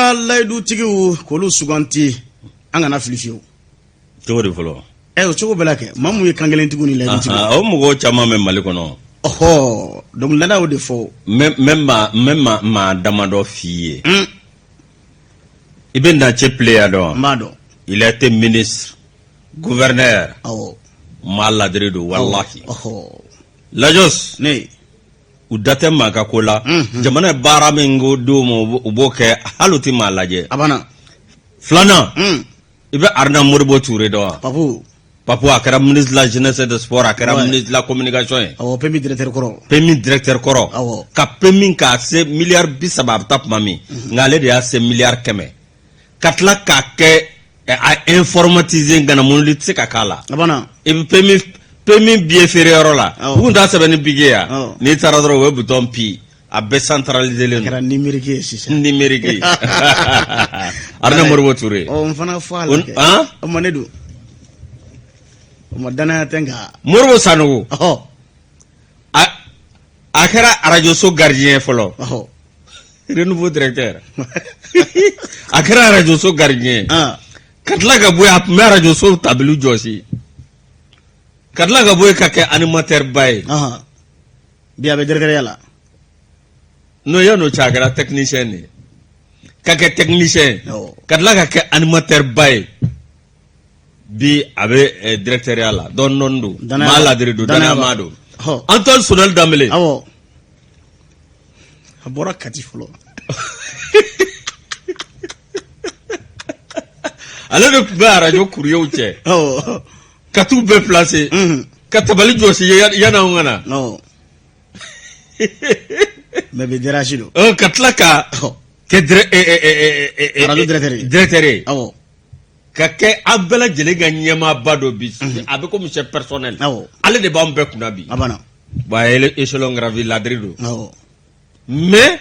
ka layidutigiw k'olu suganti, an kana fili fiyewu. Cogo di fɔlɔ? Ɛ, o cogo bɛɛ la kɛ, maa mun ye kankelentigiw ni layidutigiw. O mɔgɔw caman bɛ Mali kɔnɔ. Ɔhɔ, dɔnkilidala y'o de fɔ. N bɛ maa damadɔ f'i ye. I bɛ Nacɛ Pleya dɔn? N b'a dɔn. Il a été ministre, gouverneur. Awɔ. Maa ladiri don, walahi. Ɔhɔ. Lajos. Ne. U da tɛ maa ka ko la. Jamana ye baara min ko d'u ma, u b'o kɛ, hali u tɛ maa lajɛ. A banna. Filanan. I bɛ Aruna Modibo Ture dɔn wa? Papu. Papu, a kɛra ministre de la Jeunesse et des Sports, a kɛra ministre de la Communication ye. Awɔ, PMU directeur kɔrɔ. PMU directeur kɔrɔ. Awɔ. Ka PMU k'a se miliyari 30 a bɛ taa tuma min, nka ale de y'a se miliyari 100. Ka tila k'a kɛ a informatiser, ŋanamunuli tɛ se ka k'a la. A banna. I bɛ PMU billet feere yɔrɔ la. Awɔ. U tun t'a sɛbɛn ni bic ye wa? Awɔ. N'i taara dɔrɔn, u bɛ bouton pi, a bɛɛ centralisé len A kɛra numérique ye sisan. Numérique. Aruna Modibo Ture. Ɔ, n fana fɔ a la kɛ. Han? O ma ne don. O ma danaya tɛ nka. Modibo Sanogo. Ɔhɔ. A kɛra arajoso gardien ye fɔlɔ. Ɔhɔ. Renouveau directeur. A kɛra arajoso gardien ye. Ka tila ka bɔ yen, a tun bɛ arajoso tabili jɔsi. Ka tila ka bɔ yen ka kɛ animateur ba ye. Ɔhɔn. Bi a bɛ directeur la. N'o yan'o cɛ, a kɛra technicien de ye. Ka kɛ technicien ye. Ka tila ka kɛ animateur ba ye. Bi a bɛ directeur ya la, dɔɔni dɔɔni don. Maa ladiri don, danaya maa don. Antoine Sonal Danbele. Awɔ. A bɔra Kati fɔlɔ. Ale de tun bɛ arajo courrier cɛ. Awɔ. Ka t'u bɛɛ placer. Ka tabali jɔsi yan'anw ka na. Awɔ. Mais bi DRH don. Ka tila ka kɛ arajo directeur ye. Directeur ye. Awɔ. Ka kɛ an bɛɛ lajɛlen ka ɲɛmaaba dɔ bi. A bɛ komi chef personnel. Awɔ. Ale de b'an bɛɛ kunna bi. A banna. Bon, a ye échelon gravi, ladiri don. Awɔ. Mais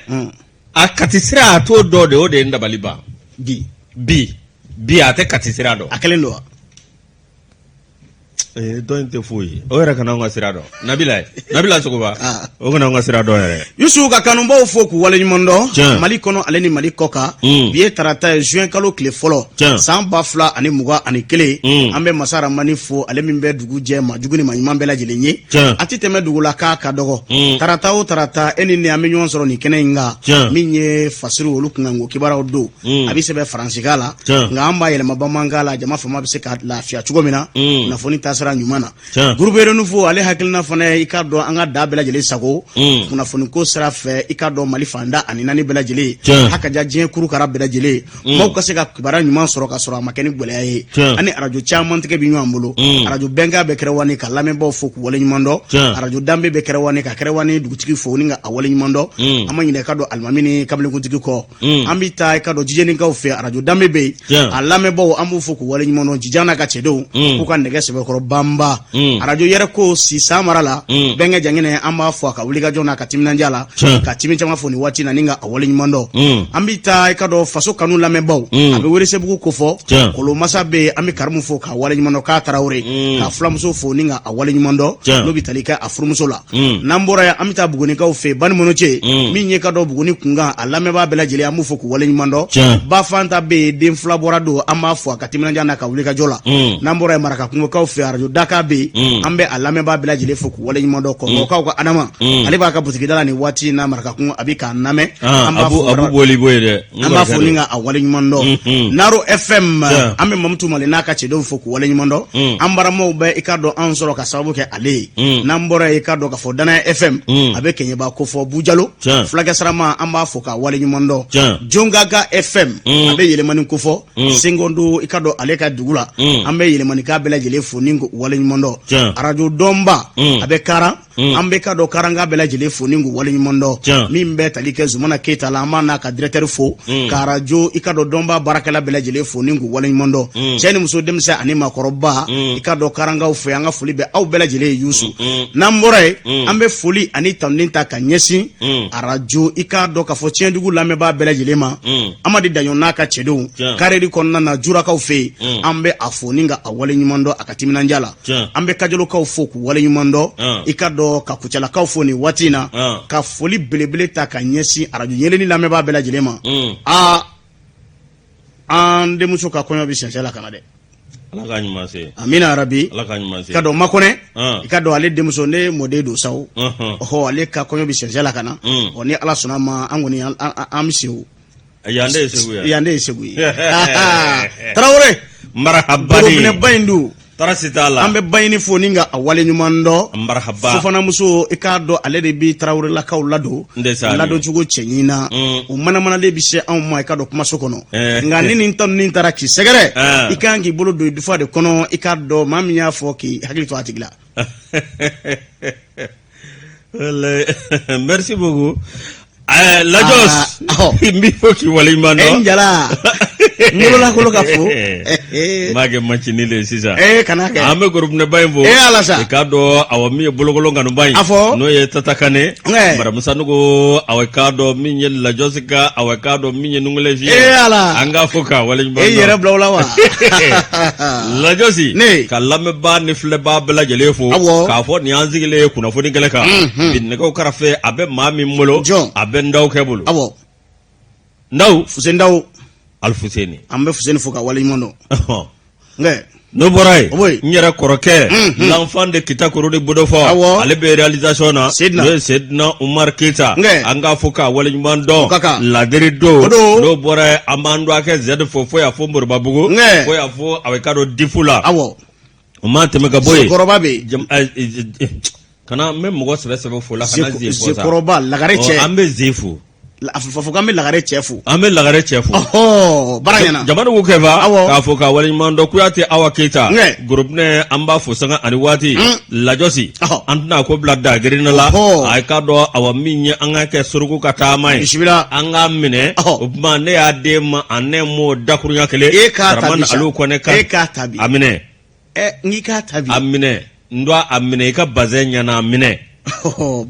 a Kati sira, a t'o dɔn de, o de ye n dabali ban. Bi. Bi a tɛ Kati sira dɔn. A kelen don wa? Dɔn in tɛ foyi ye, o yɛrɛ kana anw ka sira dɔn, Nabila Nabila Sogoba, o kana anw ka sira dɔn yɛrɛ. Yusu, ka kanubaw fo k'u waleɲuman dɔn. Tiɲɛ. Mali kɔnɔ ale ni Mali kɔ kan. Bi ye tarata ye, juin kalo tile fɔlɔ. Tiɲɛ. San 2021. An bɛ masa Ramani fo, ale min bɛ dugu jɛ maa jugu ni maa ɲuman bɛɛ lajɛlen ye. Tiɲɛ. A tɛ tɛmɛ dugu la k'a ka dɔgɔ. Tarata o tarata, e ni ne, an bɛ ɲɔgɔn sɔrɔ nin kɛnɛ in kan. Tiɲɛ. Min ye fasiri, olu kunkanko kibaruyaw don. A bɛ sɛbɛn faransikan la. Tiɲɛ. Nka an b'a yɛlɛma bamanankan la, jama fama bɛ se ka lafiya cogo min na. Kunnafoni taasira ɲuman na. Tiɲɛ. Groupe Renouveau, ale hakilina fana ye, i k'a dɔn, an ka da bɛɛ lajɛlen sago. Kunnafoni ko sira fɛ, i k'a dɔn, Mali fanda ani naani bɛɛ lajɛlen. Tiɲɛ. Haka ja diɲɛ kurukara bɛɛ lajɛlen. Maaw ka se ka kibaruya ɲuman sɔrɔ ka sɔrɔ a ma kɛ ni gɛlɛya ye. Tiɲɛ. Ani arajo caman tigɛ bɛ ɲɔgɔn bolo. Arajo Bɛnkan bɛ Kɛrɛwani, ka lamɛnbaaw fo k'u waleɲuman dɔn. Tiɲɛ. Arajo Danbe bɛ Kɛrɛwani, ka Kɛrɛwani dugutigi fo ni ka a waleɲuman dɔn. An ma ɲinɛ i ka dɔn alimami ni kabilenkuntigi kɔ. An bɛ taa i ka dɔn Jijenikaw fɛ, arajo Danbe bɛ yen, a lamɛnbaaw, an b'u fo k'u waleɲuman dɔn. Jijan n'a ka cɛdenw k'u ka nɛgɛ sɛbɛkɔrɔ banba. Arajo yɛrɛ ko sisan mara la, Bɛnkɛ Janginɛ, an b'a fɔ a ka wulikajɔ n'a ka timinandiya la, ka timi caman fo nin waati na ni ka a waleɲuman dɔn. An bɛ taa i ka dɔn faso kanu lamɛnbaaw, a bɛ Welesebugu kofɔ, Kolomasa bɛ yen, an bɛ Karimu fo k'a waleɲuman dɔn, k'a Tarawele, k'a fulamuso fo ni ka a waleɲuman dɔn, n'o bɛ tali kɛ a furumuso la. N'an bɔra yan, an bɛ taa Bugunikaw fɛ, Bani Mɔnɔcɛ, min ye ka dɔn Buguni kunkan, a lamɛnbaa bɛɛ lajɛlen, an b'u fo k'u waleɲuman dɔn. Bafanta bɛ yen, den fila bɔra don, an b'a fo a ka timinandiya n'a ka wulikajɔ la. N'an bɔra yen, Marakakungokaw fɛ, arajo Daka bɛ yen, an bɛ a lamɛnbaa bɛɛ lajɛlen fo k'u waleɲuman dɔn. Kɔngɔkaw ka Adama, ale b'a ka butigida la nin waati in na Marakakungo, a bɛ k'a lamɛn. An b'a fo Abu boli bo ye dɛ. An b'a fo ni ka a waleɲuman dɔn. Naro FM, an bɛ Mamutu Male n'a ka cɛdenw fo k'u waleɲuman dɔn. An baramaw bɛ i ka dɔn anw sɔrɔ ka sababu kɛ ale ye. N'an bɔra yen, i ka dɔn k'a fɔ Danaya FM, a bɛ Kɛɲɛba kofɔ, Bujalo fulakɛ sarama, an b'a fo k'a waleɲuman dɔn. Jongaga FM, a bɛ Yɛlɛmani kofɔ, Senkondo, i ka dɔn ale ka dugu la, an bɛ Yɛlɛmanika bɛɛ lajɛlen fo ni k'u waleɲuman dɔn. Arajo Dɔnba, a bɛ Karan. An bɛ ka dɔn Karanka bɛɛ lajɛlen fo ni k'u waleɲuman dɔn. Min bɛ tali kɛ Zumana Keyita la, an b'a n'a ka directeur fo, ka arajo i ka dɔn Dɔnba baarakɛla bɛɛ lajɛlen fo ni k'u waleɲuman dɔn. Cɛ ni muso, denmisɛn ani maakɔrɔba, i ka dɔn Karankaw fɛ, an ka foli bɛ aw bɛɛ lajɛlen ye. Yusu, n'an bɔra yen, an bɛ foli ani tanuni ta ka ɲɛsin arajo i k'a dɔn k'a fɔ Tiɲɛdugu lamɛnbaa bɛɛ lajɛlen ma. Amadi Daɲɔ n'a ka cɛdenw kareri kɔnɔna na, Jurakaw fɛ yen, an bɛ a fo ni ka a waleɲuman dɔn a ka timinandiya la. An bɛ Kajolokaw fo k'u waleɲuman dɔn, i ka dɔn ka Kucalakaw fo nin waati in na, ka foli belebele ta ka ɲɛsin arajo Yeelen lamɛnbaa bɛɛ lajɛlen ma. Aa, An denmuso ka kɔɲɔ bɛ sɛnsɛn la ka na dɛ. Ala ka ɲuman se. Amina yarabi. Ala ka ɲuman se. Ka dɔn Makɔnɛ. I ka dɔn ale denmuso ne mɔden don sa o. Ɔhɔ, ale ka kɔɲɔ bɛ sɛnsɛn la ka na. Ɔ, ni Ala sɔnna a ma, an kɔni an bɛ se o. Yan de ye Segu ye. Yan de ye Segu ye. Tarawele. Marahaba. Gorobinɛba in dun. Tɔɔrɔ si t'a la. An bɛ Baɲini fo ni ka a wale ɲuman dɔn. Marahaba. Fofanamuso, i k'a dɔn ale de bɛ Tarawelelakaw ladon. Ndeysaan. Ladoncogo cɛɲi na. O manamanalen bɛ se anw ma, i k'a dɔn, kumaso kɔnɔ. Nka ni nin tanuni taara k'i sɛgɛrɛ. I kan k'i bolo don i dufa de kɔnɔ, i k'a dɔn maa min y'a fɔ k'i hakili to a tigi la. Merci beaucoup. Lajɔs, n b'i fo k'i waleɲuman dɔn. N jala n wololakolo ka fo. N b'a kɛ macinin de ye sisan. Ee, kana kɛ. An bɛ gorobinɛba in fo. Ee Ala sa. I k'a dɔn, awa, min ye bolokolon kanuba in. A fɔ. N'o ye Tata Kane. Madamu Sanogo, awa, i k'a dɔn min ye Lajɔsi ka, awa, i k'a dɔn min ye nungelen fiyɛ. Ee Ala. An k'a fo k'a waleɲuman dɔn. E yɛrɛ bila o la wa. Lajɔsi. Ne. Ka lamɛnbaa ni filɛbaa bɛɛ lajɛlen fo. Awɔ. K'a fɔ nin y'an sigilen ye kunnafoni kɛnɛ kan. Bi nɛgɛw karafe a bɛ maa min bolo. Jɔn? A bɛ Ndawkɛ bolo. Awɔ. Ndaw. Fuseni Ndaw. Alifuseni. An bɛ Fuseni fo ka waleɲuman dɔn. Nka. N'o bɔra yen. O bɔ yen. N yɛrɛ kɔrɔkɛ. L'enfant de Kitakoro de Bodofɔ. Awɔ. Ale bɛ réalisation na. Sedina. N'o ye Sedina Umar Keyita. Nkɛ. An k'a fo k'a waleɲuman dɔn. O ka kan. Ladiri don. O don. N'o bɔra yen, an b'an dɔgɔkɛ Zɛdi fo fo yan fo Moribabugu. Nkɛ. Fo yan fo a bɛ k'a dɔn Difu la. Awɔ. O maa tɛmɛ ka bɔ yen. Zekɔrɔba bɛ yen. Kana n bɛ mɔgɔ sɛbɛ sɛbɛ fo la, kana ze fɔ sa. Zekɔrɔba, lagare cɛ. An bɛ ze fo. A fɔ k'an bɛ lagare cɛ fo. An bɛ lagare cɛ fo. Ɔhɔ, baara ɲɛna. Jamadugu Kɛfa. Awɔ. K'a fo k'a waleɲuman dɔn. Kuyate Awa Keyita. Nkɛ. Gorobinɛ, an b'a fo sanga ani waati. Lajɔsi. Ɔhɔ. An tɛna ko bila dagirinna la. Ɔhɔ. A k'a dɔn, awa, min ye an ka kɛ suruku ka taama ye. Bisimila. An k'a minɛ. Ɔhɔ. O tuma ne y'a d'e ma a ne m'o dakurunya kelen. E k'a ta bi Dramani sa. Aliyu Kɔnɛ kan. E k'a ta bi. A minɛ. Ɛ, n k'i k'a ta bi. A minɛ n dɔn, a minɛ i ka bazɛn ɲɛna, a minɛ.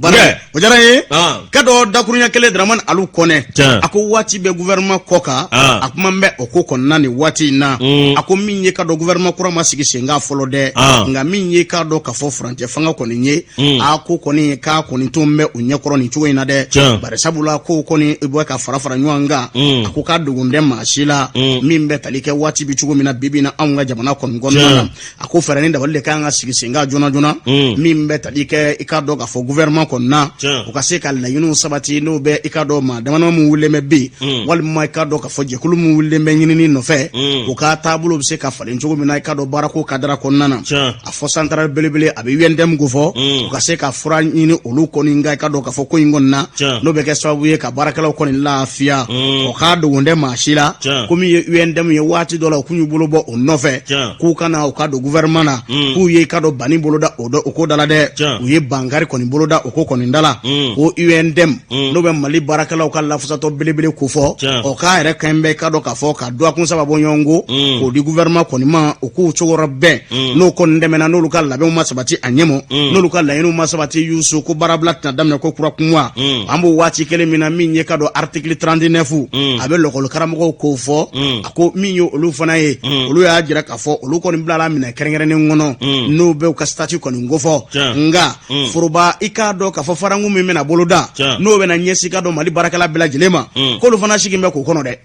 Baara o diyara n ye. Ah. Ka dɔ dakurunya kelen, Dramani Alu Kɔnɛ Tiɲɛ. a ko waati bɛ gouvernement kɔ kan. Ah. A kuma bɛ o ko kɔnɔna nin waati in na. A ko min ye ka dɔn, gouvernement kura ma sigi sen kan fɔlɔ dɛ. Ah. Nka min ye k'a dɔn k'a fɔ furancɛ fanga kɔni ye, a ko kɔni k'a kɔni to bɛ u ɲɛkɔrɔ nin cogo in na dɛ. Tiɲɛ. Bari sabula ko kɔni i bɔ ka fara fara ɲɔgɔn kan. A ko k'a dogon tɛ maa si la min bɛ tali kɛ waati bɛ cogo min na bi bi in na anw ka jamana kɔni kɔnɔna na. A ko fɛɛrɛ ni dabali de kan ka sigi sen kan joona joona min bɛ tali kɛ i k'a dɔn k'a fɔ gouvernement kɔnɔna u ka se ka laɲiniw sabati, n'o bɛ i k'a dɔn maa damadama min wulilen bɛ bi walima i k'a dɔn k'a fɔ jɛkulu min wulilen bɛ ɲinini nɔfɛ, u ka taabolo bɛ se ka falen cogo min na, i k'a dɔn baarako kadara kɔnɔna na. A fɔ centrale belebele a bɛ UNTM ko fɔ, u ka se ka fura ɲini olu kɔni ka i k'a dɔn k'a fɔ ko in kɔni na, n'o bɛ kɛ sababu ye ka baarakɛlaw kɔni lafiya. O k'a dogon tɛ maa si la ko min ye UNTM ye, waati dɔ la u kun y'u bolo bɔ o nɔfɛ k'u ka na u ka don gouvernement na, k'u ye i k'a dɔn banni boloda o o ko da la dɛ. U ye bankari kɔni boloda o ko kɔni da la ko UNTM, n'o bɛ Mali baarakɛlaw ka lafasatɔ belebele ko fɔ, o k'a yɛrɛ kan bɛ i k'a dɔn k'a fɔ ka dɔgɔkun 3 bɔ ɲɔgɔn ko k'o di gouvernement kɔni ma, u k'u cogo bɛn. N'o kɔni tɛmɛna, n'olu ka labɛnw ma sabati a ɲɛmɔ, n'olu ka laɲiniw ma sabati, Yusu, ko baarabila tɛna daminɛ ko kura kun wa. An b'o waati kelen min na, min ye ka dɔn article 39, a bɛ lɔkɔli karamɔgɔw ko fɔ. A ko min ye olu fana ye, olu y'a jira k'a fɔ olu kɔni bilala minɛ kɛrɛnkɛrɛnnen kɔnɔ, n'o bɛ u ka statut kɔni kofɔ. Nka foroba, i k'a dɔn k'a fɔ farangu min bɛna boloda, n'o bɛna ɲɛsin ka dɔn Mali baarakɛla bɛɛ lajɛlen ma, k'olu fana sigi bɛ k'o kɔnɔ dɛ.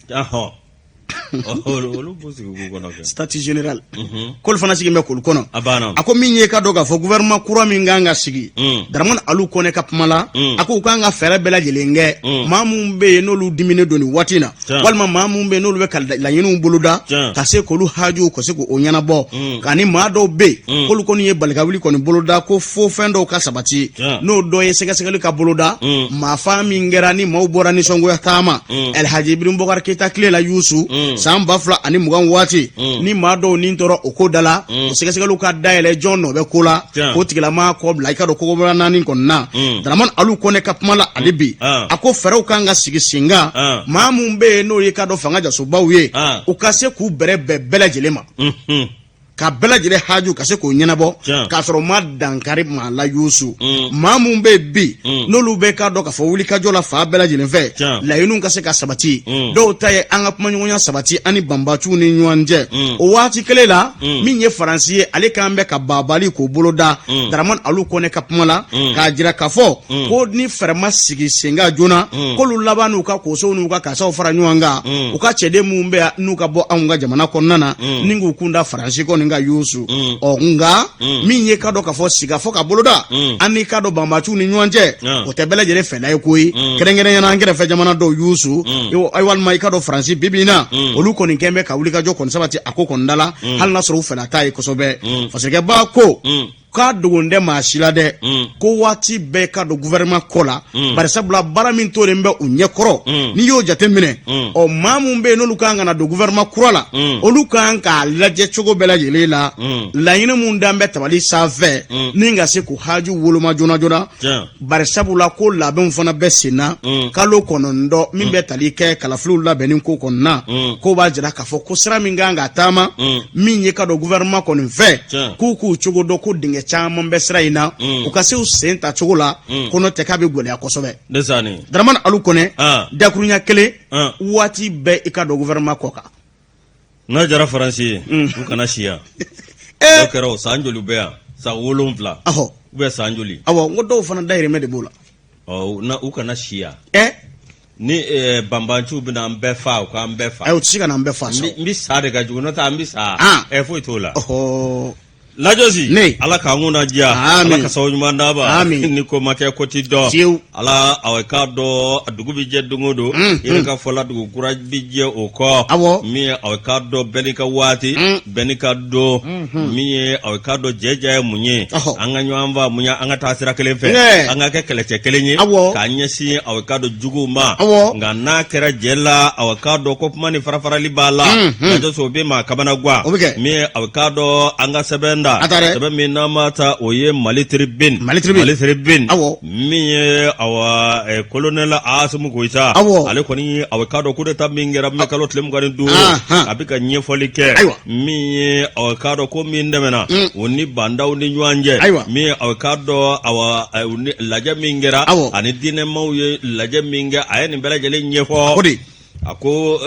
Olu b'u sigi k'u kɔnɔ kɛ. Statut général, k'olu fana sigi bɛ k'olu kɔnɔ. A banna. A ko min ye ka dɔn k'a fɔ gouvernement kura min kan ka sigi, Dramani Alu Kɔnɛ ka kuma la, a ko u kan ka fɛɛrɛ bɛɛ lajɛlen kɛ, maa minnu bɛ yen n'olu diminen don nin waati in na, walima maa minnu bɛ yen n'olu bɛ ka laɲiniw boloda, ka se k'olu hajuw ka se k'o ɲɛnabɔ, ani maa dɔw bɛ yen k'olu kɔni ye balikawuli kɔni boloda ko fo fɛn dɔw ka sabati, n'o dɔ ye sɛgɛsɛgɛli ka boloda maafa min kɛra ni maaw bɔra nisɔngoya taama Alhaji Ibrahim Boubacar Keita tile la, Yusu, san 2020 waati, ni maa dɔw ni tɔɔrɔ o ko da la, o sɛgɛsɛgɛliw ka dayɛlɛ, jɔn nɔ bɛ ko la, k'o tigilama kɔ bila i ka dɔn kogoba naani kɔnɔna na. Dramani Alu Kɔnɛ ka kuma la ale bi, a ko fɛɛrɛw kan ka sigi sen kan, maa minnu bɛ yen n'o ye ka dɔn fanga jasobaw ye, u ka se k'u bɛrɛ bɛn bɛɛ lajɛlen ma. Ka bɛɛ lajɛlen haju ka se k'o ɲɛnabɔ k'a sɔrɔ u ma dankari maa la Yusu maa minnu bɛ yen bi n'olu bɛ k'a dɔn k'a fɔ wulikajɔ la fan bɛɛ lajɛlen fɛ laɲiniw ka se ka sabati dɔw ta ye an ka kumaɲɔgɔnya sabati an ni banbaciw ni ɲɔgɔn cɛ o waati kelen la min ye Faransi ye ale kan bɛ ka babali k'o boloda Daramani Alu Kɔnɛ ka kuma la k'a jira k'a fɔ ko ni fɛɛrɛ ma sigi sen kan joona k'olu laban n'u ka kosow n'u ka kasaw fara ɲɔgɔn kan u ka cɛden minnu bɛ yan n'u ka bɔ anw ka jamana kɔnɔna na ni k'u kun da Faransi kɔni kan Yusu ɔ nka min ye k'a dɔn k'a fɔ sigikafɔ ka boloda an n'i k'a dɔn banbaciw ni ɲɔgɔn cɛ o tɛ bɛɛ lajɛlen fɛla ye ko ye kɛrɛnkɛrɛnya na an kɛrɛfɛ jamana dɔw Yusu walima i k'a dɔn Faransi bi bi in na olu kɔni kɛn bɛ ka wulikajɔ kɔni sabati a ko kɔni da la hali n'a sɔrɔ u fɛla t'a ye kosɛbɛ. Fasɛgɛba ko k'a dogon tɛ maa si la dɛ ko waati bɛɛ ka don gouvernement kɔ la bari sabula baara min tolen bɛ u ɲɛkɔrɔ n'i y'o jate minɛ ɔ maa min bɛ yen n'olu kan ka na don gouvernement kura la olu kan k'a lajɛ cogo bɛɛ lajɛlen la laɲini min dan bɛ tabali sanfɛ ni ka se k'u haju woloma joona joona bari sabula ko labɛnw fana bɛ sen na kalo 9 min bɛ tali kɛ kalafiliw labɛnni ko kɔnɔna na ko b'a jira k'a fɔ ko sira min kan ka taama min ye ka don gouvernement kɔni fɛ k'u k'u cogo dɔn ko dingɛ caman bɛ sira in na u ka se u sen ta cogo la ko n'o tɛ k'a bɛ gɛlɛya kosɛbɛ. Daramani Alu Kɔnɛ dakurunya kelen waati bɛɛ i ka don gouvernement kɔ kan. N'a diyara Faransi ye u kana si yan. O kɛra o san joli bɛ yan? San 7 ou bien san joli? Awɔ, n ko dɔw fana dahirimɛ de b'o la. Ɔ, u kana si yan. Ni banbanciw bɛna an bɛɛ faa, u k'an bɛɛ faa. Ayi, u tɛ se ka na an bɛɛ faa sa. N bɛ sa de ka jugu, n'o tɛ an bɛ sa. Foyi t'o la. Lajɔsi ne Ala k'an kunna diya. Amin. Ala ka sababu ɲuman d'a ma. Amin. Ni ko ma kɛ ko ti dɔn. Fiyewu. Ala aw k'a dɔn dugu bɛ jɛ don o don. I yɛrɛ ka fɔ la dugu kura bɛ jɛ o kɔ. Awɔ. Min ye aw k'a dɔn bɛɛ n'i ka waati. Bɛɛ n'i ka don. Min ye aw k'a dɔn jɛja ye mun ye. Ɔhɔ. An ka ɲɔgɔn faamuya, an ka taa sira kelen fɛ. Ɲɛ. An ka kɛ kɛlɛcɛ kelen ye. Awɔ. K'an ɲɛsin aw k'a dɔn juguw ma. Awɔ. Nka n'a kɛra jɛ la, aw k'a dɔn ko kuma ni farafarali b'a la. Lajɔsi o bɛ maa kamana gan. O bɛ kɛ. Min ye aw k'a dɔn an ka sɛbɛn da. A ta dɛ. Sɛbɛn min n'an b'a ta, o ye Mali Tribune. Mali Tribune. Mali Tribune. Awɔ. Min ye awa colonel Asimi Goyita. Awɔ. Ale kɔni aw k'a dɔn coup d'état min kɛra mai kalo tile 25. A bɛ ka ɲɛfɔli kɛ. Ayiwa. Min ye aw k'a dɔn ko min tɛmɛna o ni Ba Ndaw ni ɲɔgɔn cɛ. Ayiwa. Min ye aw k'a dɔn awa lajɛ min kɛra. Awɔ. Ani diinɛmaw ye lajɛ min kɛ, a ye nin bɛɛ lajɛlen ɲɛfɔ. O de. A ko